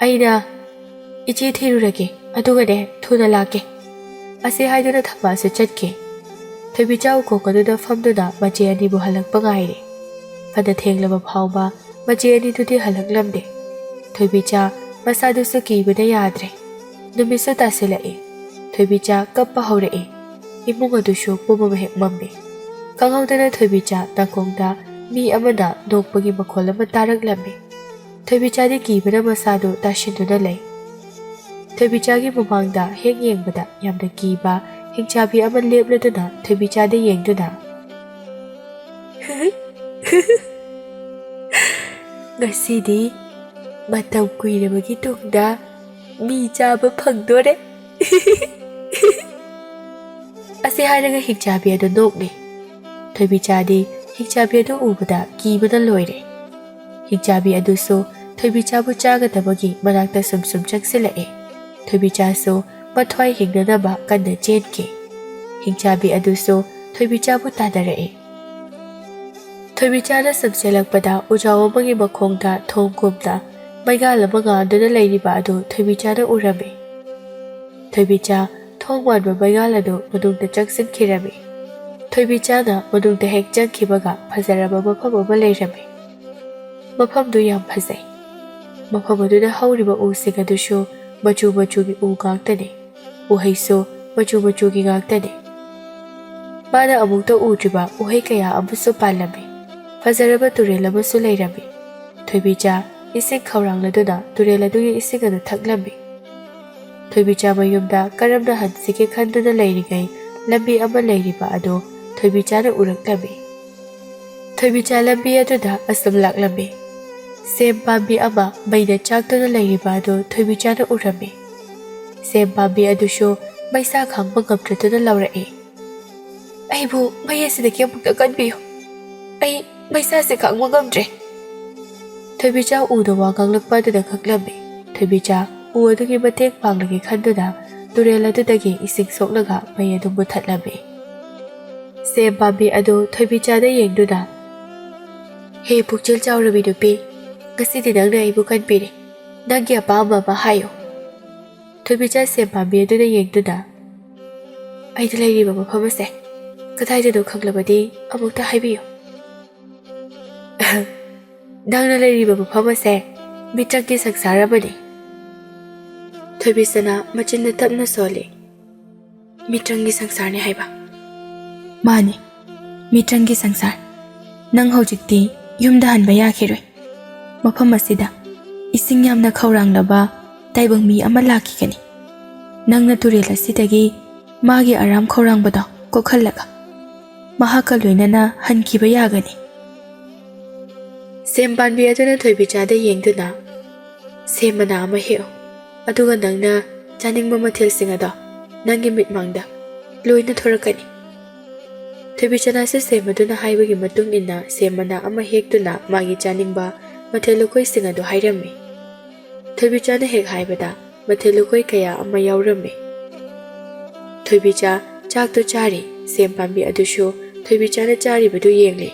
ꯑꯩꯅ ꯏꯆꯦ ꯊꯤꯔꯨꯔꯒꯦ, ꯑꯗꯨꯒꯅꯦ ꯊꯨꯅ ꯂꯥꯛꯀꯦ꯫" ꯑꯁꯤ ꯍꯥꯏꯗꯨꯅ ꯊꯝꯕꯥꯜꯁꯨ ꯆꯠꯈꯤ꯫ ꯊꯣꯏꯕꯤꯆꯥ ꯎꯈꯣꯡ ꯑꯗꯨꯗ ꯐꯝꯗꯨꯅ ꯃꯆꯦ ꯑꯅꯤꯕꯨ ꯍꯜꯂꯛꯄ ꯉꯥꯏꯔꯤ꯫ ꯐꯅ ꯊꯦꯡꯂꯕ ꯐꯥꯎꯕ ꯃꯆꯦ ꯑꯅꯤꯗꯨꯗꯤ ꯍꯜꯂꯛꯂꯝꯗꯦ꯫ ꯊꯣꯏꯕꯤꯆꯥ ꯃꯁꯥꯗꯨꯁꯨ ꯀꯤꯕꯅ ꯌꯥꯗ꯭ꯔꯦ꯫ ꯅꯨꯃꯤꯠꯁꯨ ꯇꯥꯁꯤꯜꯂꯛꯏ꯫ ꯊꯣꯏꯕꯤꯆꯥ ꯀꯞꯄ ꯍꯧꯔꯛꯏ꯫ ꯏꯃꯨꯡ ꯑꯗꯨꯁꯨ ꯄꯨꯝꯃꯝ ꯍꯦꯛ ꯃꯝꯃꯤ꯫ ꯈꯪꯍꯧꯗꯅ ꯊꯣꯏꯕꯤꯆꯥ ꯅꯥꯀꯣꯡꯗ ꯃꯤ ꯑꯃꯅ ꯅꯣꯛꯄꯒꯤ ꯃꯈꯣꯜ ꯑꯃ ꯇꯥꯔꯛꯂꯝꯃꯤ꯫ ꯊꯣꯏꯕꯤꯆꯥꯗꯤ ꯀꯤꯕꯅ ꯃꯁꯥꯗꯨ ꯇꯥꯁꯤꯟꯗꯨꯅ ꯂꯩ꯫ ꯊꯣꯏꯕꯤꯆꯥꯒꯤ ꯃꯃꯥꯡꯗ ꯍꯦꯛ ꯌꯦꯡꯕꯗ ꯌꯥꯝꯅ ꯀꯤꯕ ꯍꯤꯡꯆꯥꯕꯤ ꯑꯃ ꯂꯦꯞꯂꯗꯨꯅ ꯊꯣꯏꯕꯤꯆꯥꯗ ꯌꯦꯡꯗꯨꯅ, "ꯉꯁꯤꯗꯤ ꯃꯇꯝ ꯀꯨꯏꯔꯕꯒꯤ ꯇꯨꯡꯗ ꯃꯤ ꯆꯥꯕ ꯐꯪꯗꯣꯔꯦ꯫" ꯑꯁꯤ ꯍꯥꯏꯔꯒ ꯍꯤꯡꯆꯥꯕꯤ ꯑꯗꯨ ꯅꯣꯛꯂꯤ꯫ ꯊꯣꯏꯕꯤꯆꯥꯗꯤ ꯍꯤꯡꯆꯥꯕꯤ ꯑꯗꯨ ꯎꯕꯗ ꯀꯤꯕꯅ ꯂꯣꯏꯔꯦ꯫ ꯍꯤꯡꯆꯥꯕꯤ ꯑꯗꯨꯁꯨ ꯊꯣꯏꯕꯤꯆꯥꯕꯨ ꯆꯥꯒꯗꯕꯒꯤ ꯃꯅꯥꯛꯇ ꯁꯨꯝ ꯁꯨꯝ ꯆꯪꯁꯤꯜꯂꯛꯑꯦ꯫ ꯊꯣꯏꯕꯤꯆꯥꯁꯨ ꯃꯊ꯭ꯋꯥꯏ ꯍꯤꯡꯅꯅꯕ ꯀꯟꯅ ꯆꯦꯟꯈꯤ꯫ ꯍꯤꯡꯆꯥꯕꯤ ꯑꯗꯨꯁꯨ ꯊꯣꯏꯕꯤꯆꯥꯕꯨ ꯇꯥꯟꯅꯔꯛꯑꯦ꯫ ꯊꯣꯏꯕꯤꯆꯥꯅ ꯁꯨꯝ ꯆꯦꯜꯂꯛꯄꯗ ꯎꯖꯥꯎ ꯑꯃꯒꯤ ꯃꯈꯣꯡꯗ ꯊꯣꯡ ꯀꯨꯝꯅ ꯃꯩꯉꯥꯜ ꯑꯃ ꯉꯥꯟꯗꯨꯅ ꯂꯩꯔꯤꯕ ꯑꯗꯨ ꯊꯣꯏꯕꯤꯆꯥꯅ ꯎꯔꯝꯃꯤ꯫ ꯊꯣꯏꯕꯤꯆꯥ ꯊꯣꯡ ꯉꯥꯟꯕ ꯃꯩꯉꯥꯜ ꯑꯗꯨ ꯃꯅꯨꯡꯗ ꯆꯪꯁꯤꯟꯈꯤꯔꯝꯃꯤ꯫ ꯊꯣꯏꯕꯤꯆꯥꯅ ꯃꯅꯨꯡꯗ ꯍꯦꯛ ꯆꯪꯈꯤꯕꯒ ꯐꯖꯔꯕ ꯃꯐꯝ ꯑꯃ ꯂꯩꯔꯝꯃꯤ꯫ ꯃꯐꯝꯗꯨ ꯌꯥꯝ ꯐꯖꯩ꯫ ꯃꯐꯝ ꯑꯗꯨꯗ ꯍꯧꯔꯤꯕ ꯎꯁꯤꯡ ꯑꯗꯨꯁꯨ ꯃꯆꯨ ꯃꯆꯨꯒꯤ ꯎ ꯉꯥꯛꯇꯅꯤ꯫ ꯎꯍꯩꯁꯨ ꯃꯆꯨ ꯃꯆꯨꯒꯤ ꯉꯥꯛꯇꯅꯤ꯫ ꯃꯥꯅ ꯑꯃꯨꯛꯇ ꯎꯗ꯭ꯔꯤꯕ ꯎꯍꯩ ꯀꯌꯥ ꯑꯃꯁꯨ ꯄꯥꯜꯂꯝꯃꯤ꯫ ꯐꯖꯔꯕ ꯇꯨꯔꯦꯜ ꯑꯃꯁꯨ ꯂꯩꯔꯝꯃꯤ꯫ ꯊꯣꯏꯕꯤꯆꯥ ꯏꯁꯤꯡ ꯈꯧꯔꯥꯡꯂꯗꯨꯅ ꯇꯨꯔꯦꯜ ꯑꯗꯨꯒꯤ ꯏꯁꯤꯡ ꯑꯗꯨ ꯊꯛꯂꯝꯃꯤ꯫ ꯊꯣꯏꯕꯤꯆꯥ ꯃꯌꯨꯝꯗ ꯀꯔꯝꯅ ꯍꯟꯁꯤꯒꯦ ꯈꯟꯗꯨꯅ ꯂꯩꯔꯤꯉꯩ ꯂꯝꯕꯤ ꯑꯃ ꯂꯩꯔꯤꯕ ꯑꯗꯨ ꯊꯣꯏꯕꯤꯆꯥꯅ ꯎꯔꯛꯂꯝꯃꯤ꯫ ꯊꯣꯏꯕꯤꯆꯥ ꯂꯝꯕꯤ ꯑꯗꯨꯗ ꯑꯁꯨꯝ ꯂꯥꯛꯂꯝꯃꯤ꯫ ꯁꯦꯝ ꯄꯥꯝꯕꯤ ꯑꯃ ꯃꯩꯅ ꯆꯥꯛꯇꯨꯅ ꯂꯩꯔꯤꯕ ꯑꯗꯨ ꯊꯣꯏꯕꯤꯆꯥꯅ ꯎꯔꯝꯃꯤ꯫ ꯁꯦꯝ ꯄꯥꯝꯕꯤ ꯑꯗꯨꯁꯨ ꯃꯩꯁꯥ ꯈꯥꯡꯕ ꯉꯝꯗ꯭ꯔꯗꯨꯅ ꯂꯥꯎꯔꯛꯏ, "ꯑꯩꯕꯨ ꯃꯩ ꯑꯁꯤꯗꯒꯤ ꯑꯃꯨꯛꯇ ꯀꯟꯕꯤꯌꯨ꯫ ꯑꯩ ꯃꯩꯁꯥꯁꯦ ꯈꯥꯡꯕ ꯉꯝꯗ꯭ꯔꯦ꯫" ꯊꯣꯏꯕꯤꯆꯥ ꯎꯗ ꯋꯥ ꯉꯥꯡꯂꯛꯄ ꯑꯗꯨꯗ ꯉꯛꯂꯝꯃꯤ꯫ ꯊꯣꯏꯕꯤꯆꯥ ꯎ ꯑꯗꯨꯒꯤ ꯃꯇꯦꯡ ꯄꯥꯡꯂꯒꯦ ꯈꯟꯗꯨꯅ ꯇꯨꯔꯦꯜ ꯑꯗꯨꯗꯒꯤ ꯏꯁꯤꯡ ꯁꯣꯛꯂꯒ ꯃꯩ ꯑꯗꯨ ꯃꯨꯊꯠꯂꯝꯃꯤ꯫ ꯁꯦꯝ ꯄꯥꯝꯕꯤ ꯑꯗꯨ ꯊꯣꯏꯕꯤꯆꯥꯗ ꯌꯦꯡꯗꯨꯅ, "ꯍꯦ ꯄꯨꯛꯆꯦꯜ ꯆꯥꯎꯔꯕꯤ ꯅꯨꯄꯤ, ꯉꯁꯤꯗꯤ ꯅꯪꯅ ꯑꯩꯕꯨ ꯀꯟꯕꯤꯔꯦ꯫ ꯅꯪꯒꯤ ꯑꯄꯥꯝꯕ ꯑꯃ ꯍꯥꯏꯌꯨ꯫" ꯊꯣꯏꯕꯤꯆꯥ ꯁꯦꯝ ꯄꯥꯝꯕꯤ ꯑꯗꯨꯗ ꯌꯦꯡꯗꯨꯅ, "ꯑꯩꯅ ꯂꯩꯔꯤꯕ ꯃꯐꯝ ꯑꯁꯦ ꯀꯗꯥꯏꯗꯅꯣ ꯈꯪꯂꯕꯗꯤ ꯑꯃꯨꯛꯇ ꯍꯥꯏꯕꯤꯌꯨ꯫" "ꯅꯪꯅ ꯂꯩꯔꯤꯕ ꯃꯐꯝ ꯑꯁꯦ ꯃꯤꯇ꯭ꯔꯪꯒꯤ ꯁꯪꯁꯥꯔ ꯑꯃꯅꯤ꯫" ꯊꯣꯏꯕꯤꯆꯥꯅ ꯃꯆꯤꯟꯗ ꯇꯞꯅ ꯁꯣꯜꯂꯤ꯫ "ꯃꯤꯇ꯭ꯔꯪꯒꯤ ꯁꯪꯁꯥꯔꯅꯤ ꯍꯥꯏꯕ?" "ꯃꯥꯅꯤ, ꯃꯤꯇ꯭ꯔꯪꯒꯤ ꯁꯪꯁꯥꯔ꯫ ꯅꯪ ꯍꯧꯖꯤꯛꯇꯤ ꯌꯨꯝꯗ ꯍꯟꯕ ꯌꯥꯈꯤꯔꯣꯏ꯫ ꯃꯐꯝ ꯑꯁꯤꯗ ꯏꯁꯤꯡ ꯌꯥꯝꯅ ꯈꯧꯔꯥꯡꯂꯕ ꯇꯥꯏꯕꯪ ꯃꯤ ꯑꯃ ꯂꯥꯛꯈꯤꯒꯅꯤ꯫ ꯅꯪꯅ ꯇꯨꯔꯦꯜ ꯑꯁꯤꯗꯒꯤ ꯃꯥꯒꯤ ꯑꯔꯥꯝ ꯈꯧꯔꯥꯡꯕꯗꯣ ꯀꯣꯛꯍꯜꯂꯒ ꯃꯍꯥꯛꯀ ꯂꯣꯏꯅꯅ ꯍꯟꯈꯤꯕ ꯌꯥꯒꯅꯤ꯫" ꯁꯦꯝ ꯄꯥꯝꯕꯤ ꯑꯗꯨꯅ ꯊꯣꯏꯕꯤꯆꯥꯗ ꯌꯦꯡꯗꯨꯅ, "ꯁꯦꯝ ꯃꯅꯥ ꯑꯃ ꯍꯦꯛꯎ, ꯑꯗꯨꯒ ꯅꯪꯅ ꯆꯥꯅꯤꯡꯕ ꯃꯊꯦꯜꯁꯤꯡ ꯑꯗꯣ ꯅꯪꯒꯤ ꯃꯤꯠꯃꯥꯡꯗ ꯂꯣꯏꯅ ꯊꯣꯔꯛꯀꯅꯤ꯫" ꯊꯣꯏꯕꯤꯆꯥꯅꯁꯨ ꯁꯦꯝ ꯑꯗꯨꯅ ꯍꯥꯏꯕꯒꯤ ꯃꯇꯨꯡ ꯏꯟꯅ ꯁꯦꯝ ꯃꯅꯥ ꯑꯃ ꯍꯦꯛꯇꯨꯅ ꯃꯥꯒꯤ ꯆꯥꯅꯤꯡꯕ ꯃꯊꯦꯜ ꯂꯨꯀꯣꯏꯁꯤꯡ ꯑꯗꯨ ꯍꯥꯏꯔꯝꯃꯤ꯫ ꯊꯣꯏꯕꯤꯆꯥꯅ ꯍꯦꯛ ꯍꯥꯏꯕꯗ ꯃꯊꯦꯜ ꯂꯨꯀꯣꯏ ꯀꯌꯥ ꯑꯃ ꯌꯥꯎꯔꯝꯃꯤ꯫ ꯊꯣꯏꯕꯤꯆꯥ ꯆꯥꯛꯇꯨ ꯆꯥꯔꯤ, ꯁꯦꯝ ꯄꯥꯝꯕꯤ ꯑꯗꯨꯁꯨ ꯊꯣꯏꯕꯤꯆꯥꯅ ꯆꯥꯔꯤꯕꯗꯨ ꯌꯦꯡꯂꯤ꯫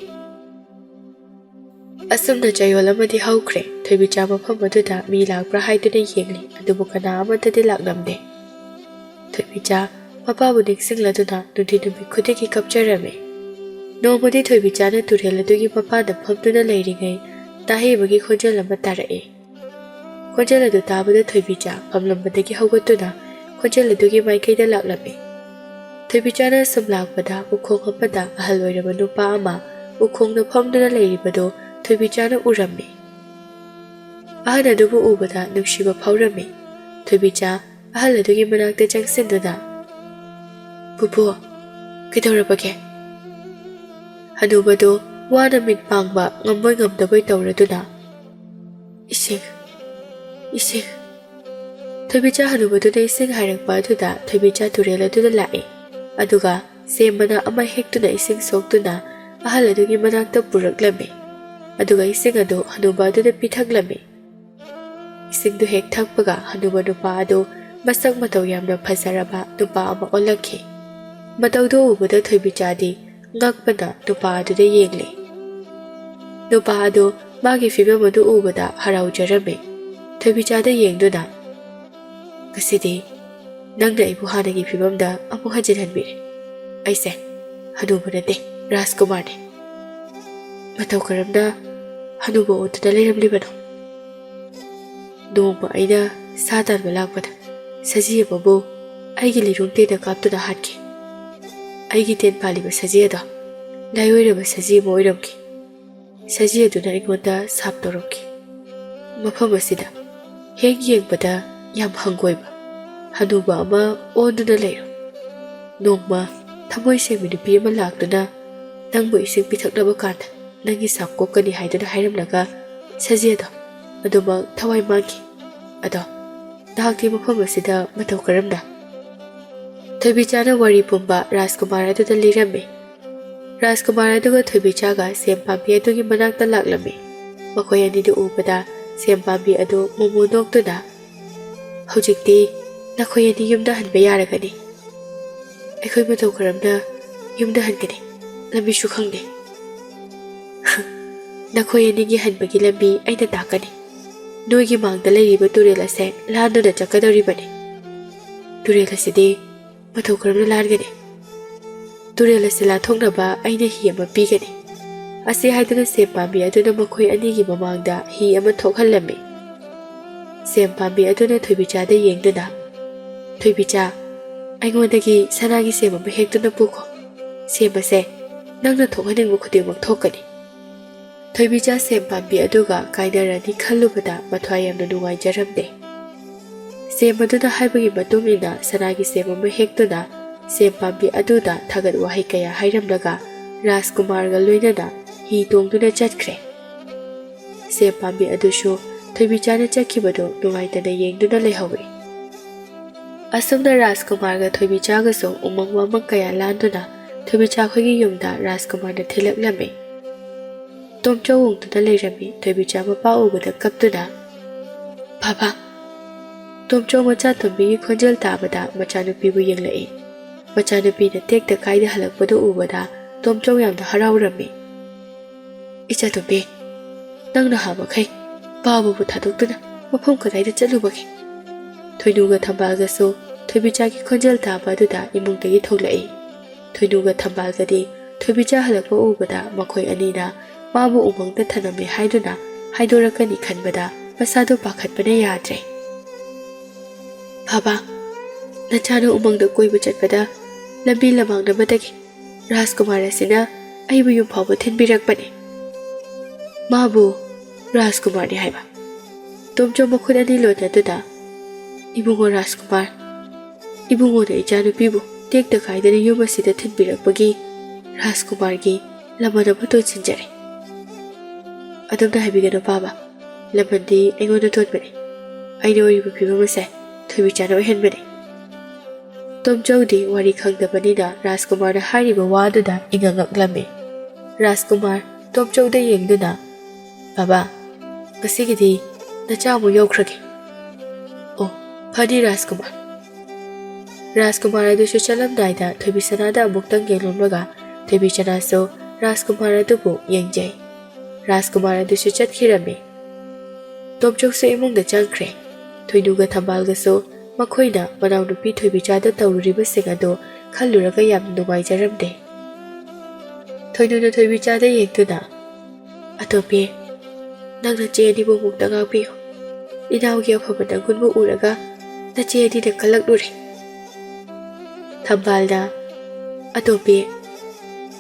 ꯑꯁꯨꯝꯅ ꯆꯌꯣꯜ ꯑꯃꯗꯤ ꯍꯧꯈ꯭ꯔꯦ꯫ ꯊꯣꯏꯕꯤꯆꯥ ꯃꯐꯝ ꯑꯗꯨꯗ ꯃꯤ ꯂꯥꯛꯄ꯭ꯔꯥ ꯍꯥꯏꯗꯨꯅ ꯌꯦꯡꯂꯤ, ꯑꯗꯨꯕꯨ ꯀꯅꯥ ꯑꯃꯠꯇꯗꯤ ꯂꯥꯛꯂꯝꯗꯦ꯫ ꯊꯣꯏꯕꯤꯆꯥ ꯃꯄꯥꯕꯨ ꯅꯤꯡꯁꯤꯡꯂꯗꯨꯅ ꯅꯨꯡꯊꯤꯜ ꯅꯨꯃꯤꯠ ꯈꯨꯗꯤꯡꯒꯤ ꯀꯞꯆꯔꯝꯃꯤ꯫ ꯅꯣꯡꯃꯗꯤ ꯊꯣꯏꯕꯤꯆꯥꯅ ꯇꯨꯔꯦꯜ ꯑꯗꯨꯒꯤ ꯃꯄꯥꯟꯗ ꯐꯝꯗꯨꯅ ꯂꯩꯔꯤꯉꯩ ꯇꯥꯍꯩꯕꯒꯤ ꯈꯣꯟꯖꯦꯜ ꯑꯃ ꯇꯥꯔꯛꯏ꯫ ꯈꯣꯟꯖꯦꯜ ꯑꯗꯨ ꯇꯥꯕꯗ ꯊꯣꯏꯕꯤꯆꯥ ꯐꯝꯂꯝꯕꯗꯒꯤ ꯍꯧꯒꯠꯇꯨꯅ ꯈꯣꯟꯖꯦꯜ ꯑꯗꯨꯒꯤ ꯃꯥꯏꯀꯩꯗ ꯂꯥꯛꯂꯝꯃꯤ꯫ ꯊꯣꯏꯕꯤꯆꯥꯅ ꯁꯨꯝ ꯂꯥꯛꯄꯗ ꯎꯈꯣꯡ ꯑꯃꯗ ꯑꯍꯜ ꯑꯣꯏꯔꯕ ꯅꯨꯄꯥ ꯑꯃ ꯎꯈꯣꯡꯗ ꯐꯝꯗꯨꯅ ꯂꯩꯔꯤꯕꯗꯨ ꯊꯣꯏꯕꯤꯆꯥꯅ ꯎꯔꯝꯃꯤ꯫ ꯑꯍꯜ ꯑꯗꯨꯕꯨ ꯎꯕꯗ ꯅꯨꯡꯁꯤꯕ ꯐꯥꯎꯔꯝꯃꯤ꯫ ꯊꯣꯏꯕꯤꯆꯥ ꯑꯍꯜ ꯑꯗꯨꯒꯤ ꯃꯅꯥꯛꯇ ꯆꯪꯁꯤꯟꯗꯨꯅ, "ꯄꯨꯄꯨ, ꯀꯩꯗꯧꯔꯕꯒꯦ?" ꯍꯅꯨꯕꯗꯨ ꯋꯥꯅ ꯃꯤꯠ ꯄꯥꯡꯕ ꯉꯝꯕꯣꯏ ꯉꯝꯗꯕꯣꯏ ꯇꯧꯔꯗꯨꯅ, "ꯏꯁꯤꯡ, ꯏꯁꯤꯡ꯫" ꯊꯣꯏꯕꯤꯆꯥ ꯍꯅꯨꯕꯗꯨꯅ ꯏꯁꯤꯡ ꯍꯥꯏꯔꯛꯄ ꯑꯗꯨꯗ ꯊꯣꯏꯕꯤꯆꯥ ꯇꯨꯔꯦꯜ ꯑꯗꯨꯗ ꯂꯥꯛꯏ꯫ ꯑꯗꯨꯒ ꯁꯦꯝ ꯃꯅꯥ ꯑꯃ ꯍꯦꯛꯇꯨꯅ ꯏꯁꯤꯡ ꯁꯣꯛꯇꯨꯅ ꯑꯍꯜ ꯑꯗꯨꯒꯤ ꯃꯅꯥꯛꯇ ꯄꯨꯔꯛꯂꯝꯃꯤ꯫ ꯑꯗꯨꯒ ꯏꯁꯤꯡ ꯑꯗꯨ ꯍꯅꯨꯕ ꯑꯗꯨꯗ ꯄꯤꯊꯛꯂꯝꯃꯤ꯫ ꯏꯁꯤꯡꯗꯨ ꯍꯦꯛ ꯊꯛꯄꯒ ꯍꯅꯨꯕ ꯅꯨꯄꯥ ꯑꯗꯨ ꯃꯁꯛ ꯃꯇꯧ ꯌꯥꯝꯅ ꯐꯖꯔꯕ ꯅꯨꯄꯥ ꯑꯃ ꯑꯣꯜꯂꯛꯈꯤ꯫ ꯃꯇꯧꯗꯨ ꯎꯕꯗ ꯊꯣꯏꯕꯤꯆꯥꯗꯤ ꯉꯛꯄꯅ ꯅꯨꯄꯥ ꯑꯗꯨꯗ ꯌꯦꯡꯂꯤ꯫ ꯅꯨꯄꯥ ꯑꯗꯨ ꯃꯥꯒꯤ ꯐꯤꯕꯝ ꯑꯗꯨ ꯎꯕꯗ ꯍꯔꯥꯎꯖꯔꯝꯃꯤ꯫ ꯊꯣꯏꯕꯤꯆꯥꯗ ꯌꯦꯡꯗꯨꯅ, "ꯉꯁꯤꯗꯤ ꯅꯪꯅ ꯑꯩꯕꯨ ꯍꯥꯟꯅꯒꯤ ꯐꯤꯕꯝꯗ ꯑꯃꯨꯛ ꯍꯟꯖꯤꯟꯍꯟꯕꯤꯔꯦ꯫ ꯑꯩꯁꯦ ꯍꯅꯨꯕ ꯅꯠꯇꯦ, ꯔꯥꯖꯀꯨꯃꯥꯔꯅꯤ꯫ ꯃꯇꯧ ꯀꯔꯝꯅ ꯍꯅꯨꯕ ꯑꯣꯟꯗꯨꯅ ꯂꯩꯔꯝꯂꯤꯕꯅꯣ?" "ꯅꯣꯡꯃ ꯑꯩꯅ ꯁꯥ ꯇꯥꯟꯕ ꯂꯥꯛꯄꯗ ꯁꯖꯤ ꯑꯃꯕꯨ ꯑꯩꯒꯤ ꯂꯩꯔꯨꯡ ꯇꯦꯟꯅ ꯀꯥꯞꯇꯨꯅ ꯍꯥꯠꯈꯤ꯫ ꯑꯩꯒꯤ ꯇꯦꯟ ꯄꯥꯜꯂꯤꯕ ꯁꯖꯤ ꯑꯗꯣ ꯂꯥꯏꯑꯣꯏꯔꯕ ꯁꯖꯤ ꯑꯃ ꯑꯣꯏꯔꯝꯈꯤ꯫ ꯁꯖꯤ ꯑꯗꯨꯅ ꯑꯩꯉꯣꯟꯗ ꯁꯥꯞ ꯇꯧꯔꯝꯈꯤ꯫ ꯃꯐꯝ ꯑꯁꯤꯗ ꯍꯦꯛ ꯌꯦꯡꯕꯗ ꯌꯥꯝ ꯍꯪꯒꯣꯏꯕ ꯍꯅꯨꯕ ꯑꯃ ꯑꯣꯟꯗꯨꯅ ꯂꯩꯔꯝ꯫ ꯅꯣꯡꯃ ꯊꯃꯣꯏ ꯁꯦꯡꯕ ꯅꯨꯄꯤ ꯑꯃ ꯂꯥꯛꯇꯨꯅ ꯅꯪꯕꯨ ꯏꯁꯤꯡ ꯄꯤꯊꯛꯂꯕ ꯀꯥꯟꯗ ꯅꯪꯒꯤ ꯁꯥꯞ ꯀꯣꯛꯀꯅꯤ ꯍꯥꯏꯗꯨꯅ ꯍꯥꯏꯔꯝꯂꯒ ꯁꯖꯤ ꯑꯗꯣ ꯑꯗꯨꯃꯛ ꯊꯋꯥꯏ ꯃꯥꯡꯈꯤ꯫ ꯑꯗꯣ ꯅꯍꯥꯛꯇꯤ ꯃꯐꯝ ꯑꯁꯤꯗ ꯃꯇꯧ ꯀꯔꯝꯅ?" ꯊꯣꯏꯕꯤꯆꯥꯅ ꯋꯥꯔꯤ ꯄꯨꯝꯕ ꯔꯥꯖꯀꯨꯃꯥꯔ ꯑꯗꯨꯗ ꯂꯤꯔꯝꯃꯤ꯫ ꯔꯥꯖꯀꯨꯃꯥꯔ ꯑꯗꯨꯒ ꯊꯣꯏꯕꯤꯆꯥꯒ ꯁꯦꯝ ꯄꯥꯝꯕꯤ ꯑꯗꯨꯒꯤ ꯃꯅꯥꯛꯇ ꯂꯥꯛꯂꯝꯃꯤ꯫ ꯃꯈꯣꯏ ꯑꯅꯤꯗꯨ ꯎꯕꯗ ꯁꯦꯝ ꯄꯥꯝꯕꯤ ꯑꯗꯨ ꯃꯣꯃꯣ ꯅꯣꯛꯇꯨꯅ, "ꯍꯧꯖꯤꯛꯇꯤ ꯅꯈꯣꯏ ꯑꯅꯤ ꯌꯨꯝꯗ ꯍꯟꯕ ꯌꯥꯔꯒꯅꯤ꯫ ꯑꯩꯈꯣꯏ ꯃꯇꯧ ꯀꯔꯝꯅ ꯌꯨꯝꯗ ꯍꯟꯒꯅꯤ? ꯂꯝꯕꯤꯁꯨ ꯈꯪꯗꯦ꯫" ꯅꯈꯣꯏ ꯑꯅꯤꯒꯤ ꯍꯟꯕꯒꯤ ꯂꯝꯕꯤ ꯑꯩꯅ ꯇꯥꯛꯀꯅꯤ꯫ ꯅꯣꯏꯒꯤ ꯃꯥꯡꯗ ꯂꯩꯔꯤꯕ ꯇꯨꯔꯦꯜ ꯑꯁꯦ ꯂꯥꯟꯗꯨꯅ ꯆꯠꯀꯗꯧꯔꯤꯕꯅꯤ꯫ ꯇꯨꯔꯦꯜ ꯑꯁꯤꯗꯤ ꯃꯇꯧ ꯀꯔꯝꯅ ꯂꯥꯟꯒꯅꯤ? ꯇꯨꯔꯦꯜ ꯑꯁꯤ ꯂꯥꯟꯊꯣꯛꯅꯕ ꯑꯩꯅ ꯍꯤ ꯑꯃ ꯄꯤꯒꯅꯤ꯫ ꯑꯁꯤ ꯍꯥꯏꯗꯨꯅ ꯁꯦꯝ ꯄꯥꯝꯕꯤ ꯑꯗꯨꯅ ꯃꯈꯣꯏ ꯑꯅꯤꯒꯤ ꯃꯃꯥꯡꯗ ꯍꯤ ꯑꯃ ꯊꯣꯛꯍꯜꯂꯝꯃꯤ꯫ ꯁꯦꯝ ꯄꯥꯝꯕꯤ ꯑꯗꯨꯅ ꯊꯣꯏꯕꯤꯆꯥꯗ ꯌꯦꯡꯗꯨꯅ, "ꯊꯣꯏꯕꯤꯆꯥ, ꯑꯩꯉꯣꯟꯗꯒꯤ ꯁꯅꯥꯒꯤ ꯁꯦꯝ ꯑꯃ ꯍꯦꯛꯇꯨꯅ ꯄꯨꯈꯣ꯫ ꯁꯦꯝ ꯑꯁꯦ ꯅꯪꯅ ꯊꯣꯛꯍꯟꯅꯤꯡꯕ ꯈꯨꯗꯤꯡꯃꯛ ꯊꯣꯛꯀꯅꯤ꯫" ꯊꯣꯏꯕꯤꯆꯥ ꯁꯦꯝ ꯄꯥꯝꯕꯤ ꯑꯗꯨꯒ ꯀꯥꯏꯅꯔꯅꯤ ꯈꯜꯂꯨꯕꯗ ꯃꯊ꯭ꯋꯥꯏ ꯌꯥꯝꯅ ꯅꯨꯡꯉꯥꯏꯖꯔꯝꯗꯦ꯫ ꯁꯦꯝ ꯑꯗꯨꯅ ꯍꯥꯏꯕꯒꯤ ꯃꯇꯨꯡ ꯏꯟꯅ ꯁꯅꯥꯒꯤ ꯁꯦꯝ ꯑꯃ ꯍꯦꯛꯇꯨꯅ ꯁꯦꯝ ꯄꯥꯝꯕꯤ ꯑꯗꯨꯗ ꯊꯥꯒꯠ ꯋꯥꯍꯩ ꯀꯌꯥ ꯍꯥꯏꯔꯝꯂꯒ ꯔꯥꯖꯀꯨꯃꯥꯔꯒ ꯂꯣꯏꯅꯅ ꯍꯤ ꯇꯣꯡꯗꯨꯅ ꯆꯠꯈ꯭ꯔꯦ꯫ ꯁꯦꯝ ꯄꯥꯝꯕꯤ ꯑꯗꯨꯁꯨ ꯊꯣꯏꯕꯤꯆꯥꯅ ꯆꯠꯈꯤꯕꯗꯨ ꯅꯨꯡꯉꯥꯏꯇꯅ ꯌꯦꯡꯗꯨꯅ ꯂꯩꯍꯧꯏ꯫ ꯑꯁꯨꯝꯅ ꯔꯥꯖꯀꯨꯃꯥꯔꯒ ꯊꯣꯏꯕꯤꯆꯥꯒꯁꯨ ꯎꯃꯪ ꯋꯥꯃꯪ ꯀꯌꯥ ꯂꯥꯟꯗꯨꯅ ꯊꯣꯏꯕꯤꯆꯥ ꯈꯣꯏꯒꯤ ꯌꯨꯝꯗ ꯔꯥꯖꯀꯨꯃꯥꯔꯅ ꯊꯤꯜꯂꯛꯂꯝꯃꯤ꯫ ꯇꯣꯝꯆꯧ ꯎꯪꯗꯨꯅ ꯂꯩꯔꯝꯃꯤ꯫ ꯊꯣꯏꯕꯤꯆꯥ ꯃꯄꯥ ꯎꯕꯗ ꯀꯞꯇꯨꯅ, "ꯕꯥꯕꯥ!" ꯇꯣꯝꯆꯧ ꯃꯆꯥꯇꯣꯝꯕꯤꯒꯤ ꯈꯣꯟꯖꯦꯜ ꯇꯥꯕꯗ ꯃꯆꯥꯅꯨꯄꯤꯕꯨ ꯌꯦꯡꯂꯛꯏ꯫ ꯃꯆꯥꯅꯨꯄꯤꯅ ꯇꯦꯛꯇ ꯀꯥꯏꯗ ꯍꯜꯂꯛꯄꯗꯨ ꯎꯕꯗ ꯇꯣꯝꯆꯧ ꯌꯥꯝꯅ ꯍꯔꯥꯎꯔꯝꯃꯤ꯫ "ꯏꯆꯥꯇꯣꯝꯕꯤ, ꯅꯪ ꯅꯍꯥ ꯃꯈꯩ ꯕꯥꯕꯨꯕꯨ ꯊꯥꯗꯣꯛꯇꯨꯅ ꯃꯐꯝ ꯀꯗꯥꯏꯗ ꯆꯠꯂꯨꯕꯒꯦ?" ꯊꯣꯏꯅꯨꯒ ꯊꯝꯕꯥꯜꯒꯁꯨ ꯊꯣꯏꯕꯤꯆꯥꯒꯤ ꯈꯣꯟꯖꯦꯜ ꯇꯥꯕ ꯑꯗꯨꯗ ꯏꯃꯨꯡꯗꯒꯤ ꯊꯣꯛꯂꯛꯏ꯫ ꯊꯣꯏꯅꯨꯒ ꯊꯝꯕꯥꯜꯒꯗꯤ ꯊꯣꯏꯕꯤꯆꯥ ꯍꯜꯂꯛꯄ ꯎꯕꯗ ꯃꯈꯣꯏ ꯑꯅꯤꯅ ꯃꯥꯕꯨ ꯎꯃꯪꯗ ꯊꯅꯝꯃꯦ ꯍꯥꯏꯗꯨꯅ ꯍꯥꯏꯗꯣꯔꯛꯀꯅꯤ ꯈꯟꯕꯗ ꯃꯁꯥꯗꯣ ꯄꯥꯈꯠꯄꯅ ꯌꯥꯗ꯭ꯔꯦ꯫ "ꯕꯥꯕꯥ, ꯅꯆꯥꯅ ꯎꯃꯪꯗ ꯀꯣꯏꯕ ꯆꯠꯄꯗ ꯂꯝꯕꯤ ꯂꯃꯥꯡꯅꯕꯗꯒꯤ ꯔꯥꯖꯀꯨꯃꯥꯔ ꯑꯁꯤꯅ ꯑꯩꯕꯨ ꯌꯨꯝ ꯐꯥꯎꯕ ꯊꯤꯟꯕꯤꯔꯛꯄꯅꯤ꯫" "ꯃꯥꯕꯨ ꯔꯥꯖꯀꯨꯃꯥꯔꯅꯤ ꯍꯥꯏꯕ?" ꯇꯣꯝꯆꯧ ꯃꯈꯨꯠ ꯑꯅꯤ ꯂꯣꯟꯅꯗꯨꯅ, "ꯏꯕꯨꯡꯉꯣ ꯔꯥꯖꯀꯨꯃꯥꯔ, ꯏꯕꯨꯡꯉꯣꯅ ꯏꯆꯥꯅꯨꯄꯤꯕꯨ ꯇꯦꯛꯇ ꯀꯥꯏꯗꯅ ꯌꯨꯝ ꯑꯁꯤꯗ ꯊꯤꯟꯕꯤꯔꯛꯄꯒꯤ ꯔꯥꯖꯀꯨꯃꯥꯔꯒꯤ ꯂꯃꯟ ꯑꯃ ꯇꯣꯟꯁꯤꯟꯖꯔꯦ꯫" "ꯑꯗꯨꯝꯅ ꯍꯥꯏꯕꯤꯒꯅꯨ ꯕꯥꯕꯥ, ꯂꯃꯟꯗꯤ ꯑꯩꯉꯣꯟꯗ ꯇꯣꯟꯕꯅꯤ꯫ ꯑꯩꯅ ꯑꯣꯏꯔꯤꯕ ꯐꯤꯕꯝ ꯑꯁꯦ ꯊꯣꯏꯕꯤꯆꯥꯅ ꯑꯣꯏꯍꯟꯕꯅꯤ꯫" ꯇꯣꯝꯆꯧꯗꯤ ꯋꯥꯔꯤ ꯈꯪꯗꯕꯅꯤꯅ ꯔꯥꯖꯀꯨꯃꯥꯔꯅ ꯍꯥꯏꯔꯤꯕ ꯋꯥꯗꯨꯗ ꯏꯉꯛ ꯉꯛꯂꯝꯃꯤ꯫ ꯔꯥꯖꯀꯨꯃꯥꯔ ꯇꯣꯝꯆꯧꯗ ꯌꯦꯡꯗꯨꯅ, "ꯕꯥꯕꯥ, ꯉꯁꯤꯒꯤꯗꯤ ꯅꯆꯥ ꯑꯃꯨꯛ ꯌꯧꯈ꯭ꯔꯒꯦ꯫" "ꯑꯣ, ꯐꯅꯤ ꯔꯥꯖꯀꯨꯃꯥꯔ꯫" ꯔꯥꯖꯀꯨꯃꯥꯔ ꯑꯗꯨꯁꯨ ꯆꯠꯂꯝꯗꯥꯏꯗ ꯊꯣꯏꯕꯤꯁꯅꯥꯗ ꯑꯃꯨꯛꯇꯪ ꯌꯦꯡꯂꯝꯂꯒ ꯊꯣꯏꯕꯤꯁꯅꯥꯁꯨ ꯔꯥꯖꯀꯨꯃꯥꯔ ꯑꯗꯨꯕꯨ ꯌꯦꯡꯖꯩ꯫ ꯔꯥꯖꯀꯨꯃꯥꯔ ꯑꯗꯨꯁꯨ ꯆꯠꯈꯤꯔꯝꯃꯤ꯫ ꯇꯣꯝꯆꯧꯁꯨ ꯏꯃꯨꯡꯗ ꯆꯪꯈ꯭ꯔꯦ꯫ ꯊꯣꯏꯅꯨꯒ ꯊꯝꯕꯥꯜꯒꯁꯨ ꯃꯈꯣꯏꯅ ꯃꯅꯥꯎꯅꯨꯄꯤ ꯊꯣꯏꯕꯤꯆꯥꯗ ꯇꯧꯔꯨꯔꯤꯕꯁꯤꯡ ꯑꯗꯨ ꯈꯜꯂꯨꯔꯒ ꯌꯥꯝ ꯅꯨꯡꯉꯥꯏꯖꯔꯝꯗꯦ꯫ ꯊꯣꯏꯅꯨꯅ ꯊꯣꯏꯕꯤꯆꯥꯗ ꯌꯦꯡꯗꯨꯅ, "ꯑꯇꯣꯝꯕꯤ, ꯅꯪ ꯅꯆꯦ ꯑꯅꯤꯕꯨ ꯃꯨꯛꯇ ꯉꯥꯛꯄꯤꯌꯨ꯫ ꯏꯅꯥꯎꯒꯤ ꯑꯐꯕ ꯅꯒꯨꯟꯕꯨ ꯎꯔꯒ ꯅꯆꯦ ꯑꯅꯤꯅ ꯀꯜꯂꯛꯂꯨꯔꯦ꯫" ꯊꯝꯕꯥꯜꯅ, "ꯑꯇꯣꯝꯕꯤ,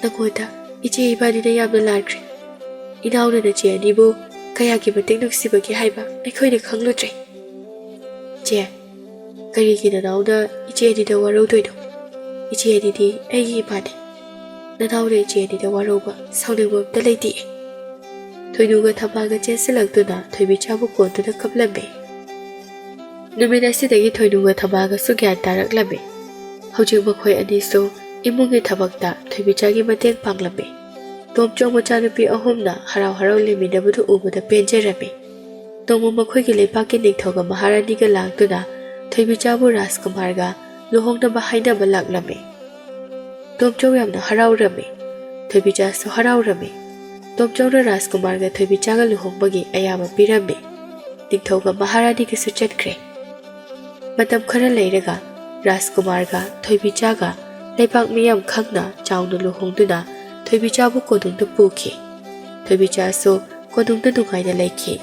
ꯅꯉꯣꯟꯗ ꯏꯆꯦ ꯏꯕꯥꯅꯤꯅ ꯌꯥꯝꯅ ꯂꯥꯟꯈ꯭ꯔꯦ꯫ ꯏꯅꯥꯎꯅ ꯅꯆꯦ ꯑꯅꯤꯕꯨ ꯀꯌꯥꯒꯤ ꯃꯇꯤꯛ ꯅꯨꯡꯁꯤꯕꯒꯦ ꯍꯥꯏꯕ ꯑꯩꯈꯣꯏꯅ ꯈꯪꯂꯨꯗ꯭ꯔꯦ꯫" "ꯆꯦ, ꯀꯔꯤꯒꯤ ꯅꯅꯥꯎꯅ ꯏꯆꯦ ꯑꯅꯤꯗ ꯋꯥꯔꯧꯗꯣꯏꯅꯣ? ꯏꯆꯦ ꯑꯅꯤꯗꯤ ꯑꯩꯒꯤ ꯏꯃꯥꯅꯤ꯫ ꯅꯅꯥꯎꯅ ꯏꯆꯦ ꯑꯅꯤꯗ ꯋꯥꯔꯧꯕ, ꯁꯥꯎꯅꯤꯡꯕ ꯑꯝꯇ ꯂꯩꯇꯦ꯫" ꯊꯣꯏꯅꯨꯒ ꯊꯝꯕꯥꯜꯒ ꯆꯦꯟꯁꯤꯜꯂꯛꯇꯨꯅ ꯊꯣꯏꯕꯤꯆꯥꯕꯨ ꯀꯣꯟꯗꯨꯅ ꯀꯞꯂꯝꯃꯤ꯫ ꯅꯨꯃꯤꯠ ꯑꯁꯤꯗꯒꯤ ꯊꯣꯏꯅꯨꯒ ꯊꯝꯕꯥꯜꯒꯁꯨ ꯒ꯭ꯌꯥꯟ ꯇꯥꯔꯛꯂꯝꯃꯤ꯫ ꯍꯧꯖꯤꯛ ꯃꯈꯣꯏ ꯑꯅꯤꯁꯨ ꯏꯃꯨꯡꯒꯤ ꯊꯕꯛꯇ ꯊꯣꯏꯕꯤꯆꯥꯒꯤ ꯃꯇꯦꯡ ꯄꯥꯡꯂꯝꯃꯤ꯫ ꯇꯣꯝꯆꯧ ꯃꯆꯥꯅꯨꯄꯤ ꯑꯍꯨꯝꯅ ꯍꯔꯥꯎ ꯍꯔꯥꯎ ꯂꯩꯃꯤꯟꯅꯕꯗꯨ ꯎꯕꯗ ꯄꯦꯟꯖꯔꯝꯃꯤ꯫ ꯅꯣꯡꯃ ꯃꯈꯣꯏꯒꯤ ꯂꯩꯄꯥꯛꯀꯤ ꯅꯤꯡꯊꯧꯒ ꯃꯍꯥꯔꯥꯅꯤꯒ ꯂꯥꯛꯇꯨꯅ ꯊꯣꯏꯕꯤꯆꯥꯕꯨ ꯔꯥꯖꯀꯨꯃꯥꯔꯒ ꯂꯨꯍꯣꯡꯅꯕ ꯍꯥꯏꯅꯕ ꯂꯥꯛꯂꯝꯃꯤ꯫ ꯇꯣꯝꯆꯧ ꯌꯥꯝꯅ ꯍꯔꯥꯎꯔꯝꯃꯤ꯫ ꯊꯣꯏꯕꯤꯆꯥꯁꯨ ꯍꯔꯥꯎꯔꯝꯃꯤ꯫ ꯇꯣꯝꯆꯧꯅ ꯔꯥꯖꯀꯨꯃꯥꯔꯒ ꯊꯣꯏꯕꯤꯆꯥꯒ ꯂꯨꯍꯣꯡꯕꯒꯤ ꯑꯌꯥꯕ ꯄꯤꯔꯝꯃꯤ꯫ ꯅꯤꯡꯊꯧꯒ ꯃꯍꯥꯔꯥꯅꯤꯒꯁꯨ ꯆꯠꯈ꯭ꯔꯦ꯫ ꯃꯇꯝ ꯈꯔ ꯂꯩꯔꯒ ꯔꯥꯖꯀꯨꯃꯥꯔꯒ ꯊꯣꯏꯕꯤꯆꯥꯒ ꯂꯩꯄꯥꯛ ꯃꯤꯌꯥꯝ ꯈꯪꯅ ꯆꯥꯎꯅ ꯂꯨꯍꯣꯡꯗꯨꯅ ꯊꯣꯏꯕꯤꯆꯥꯕꯨ ꯀꯣꯅꯨꯡꯗ ꯄꯨꯈꯤ꯫ ꯊꯣꯏꯕꯤꯆꯥꯁꯨ ꯀꯣꯅꯨꯡꯗ ꯅꯨꯡꯉꯥꯏꯅ ꯂꯩꯈꯤ꯫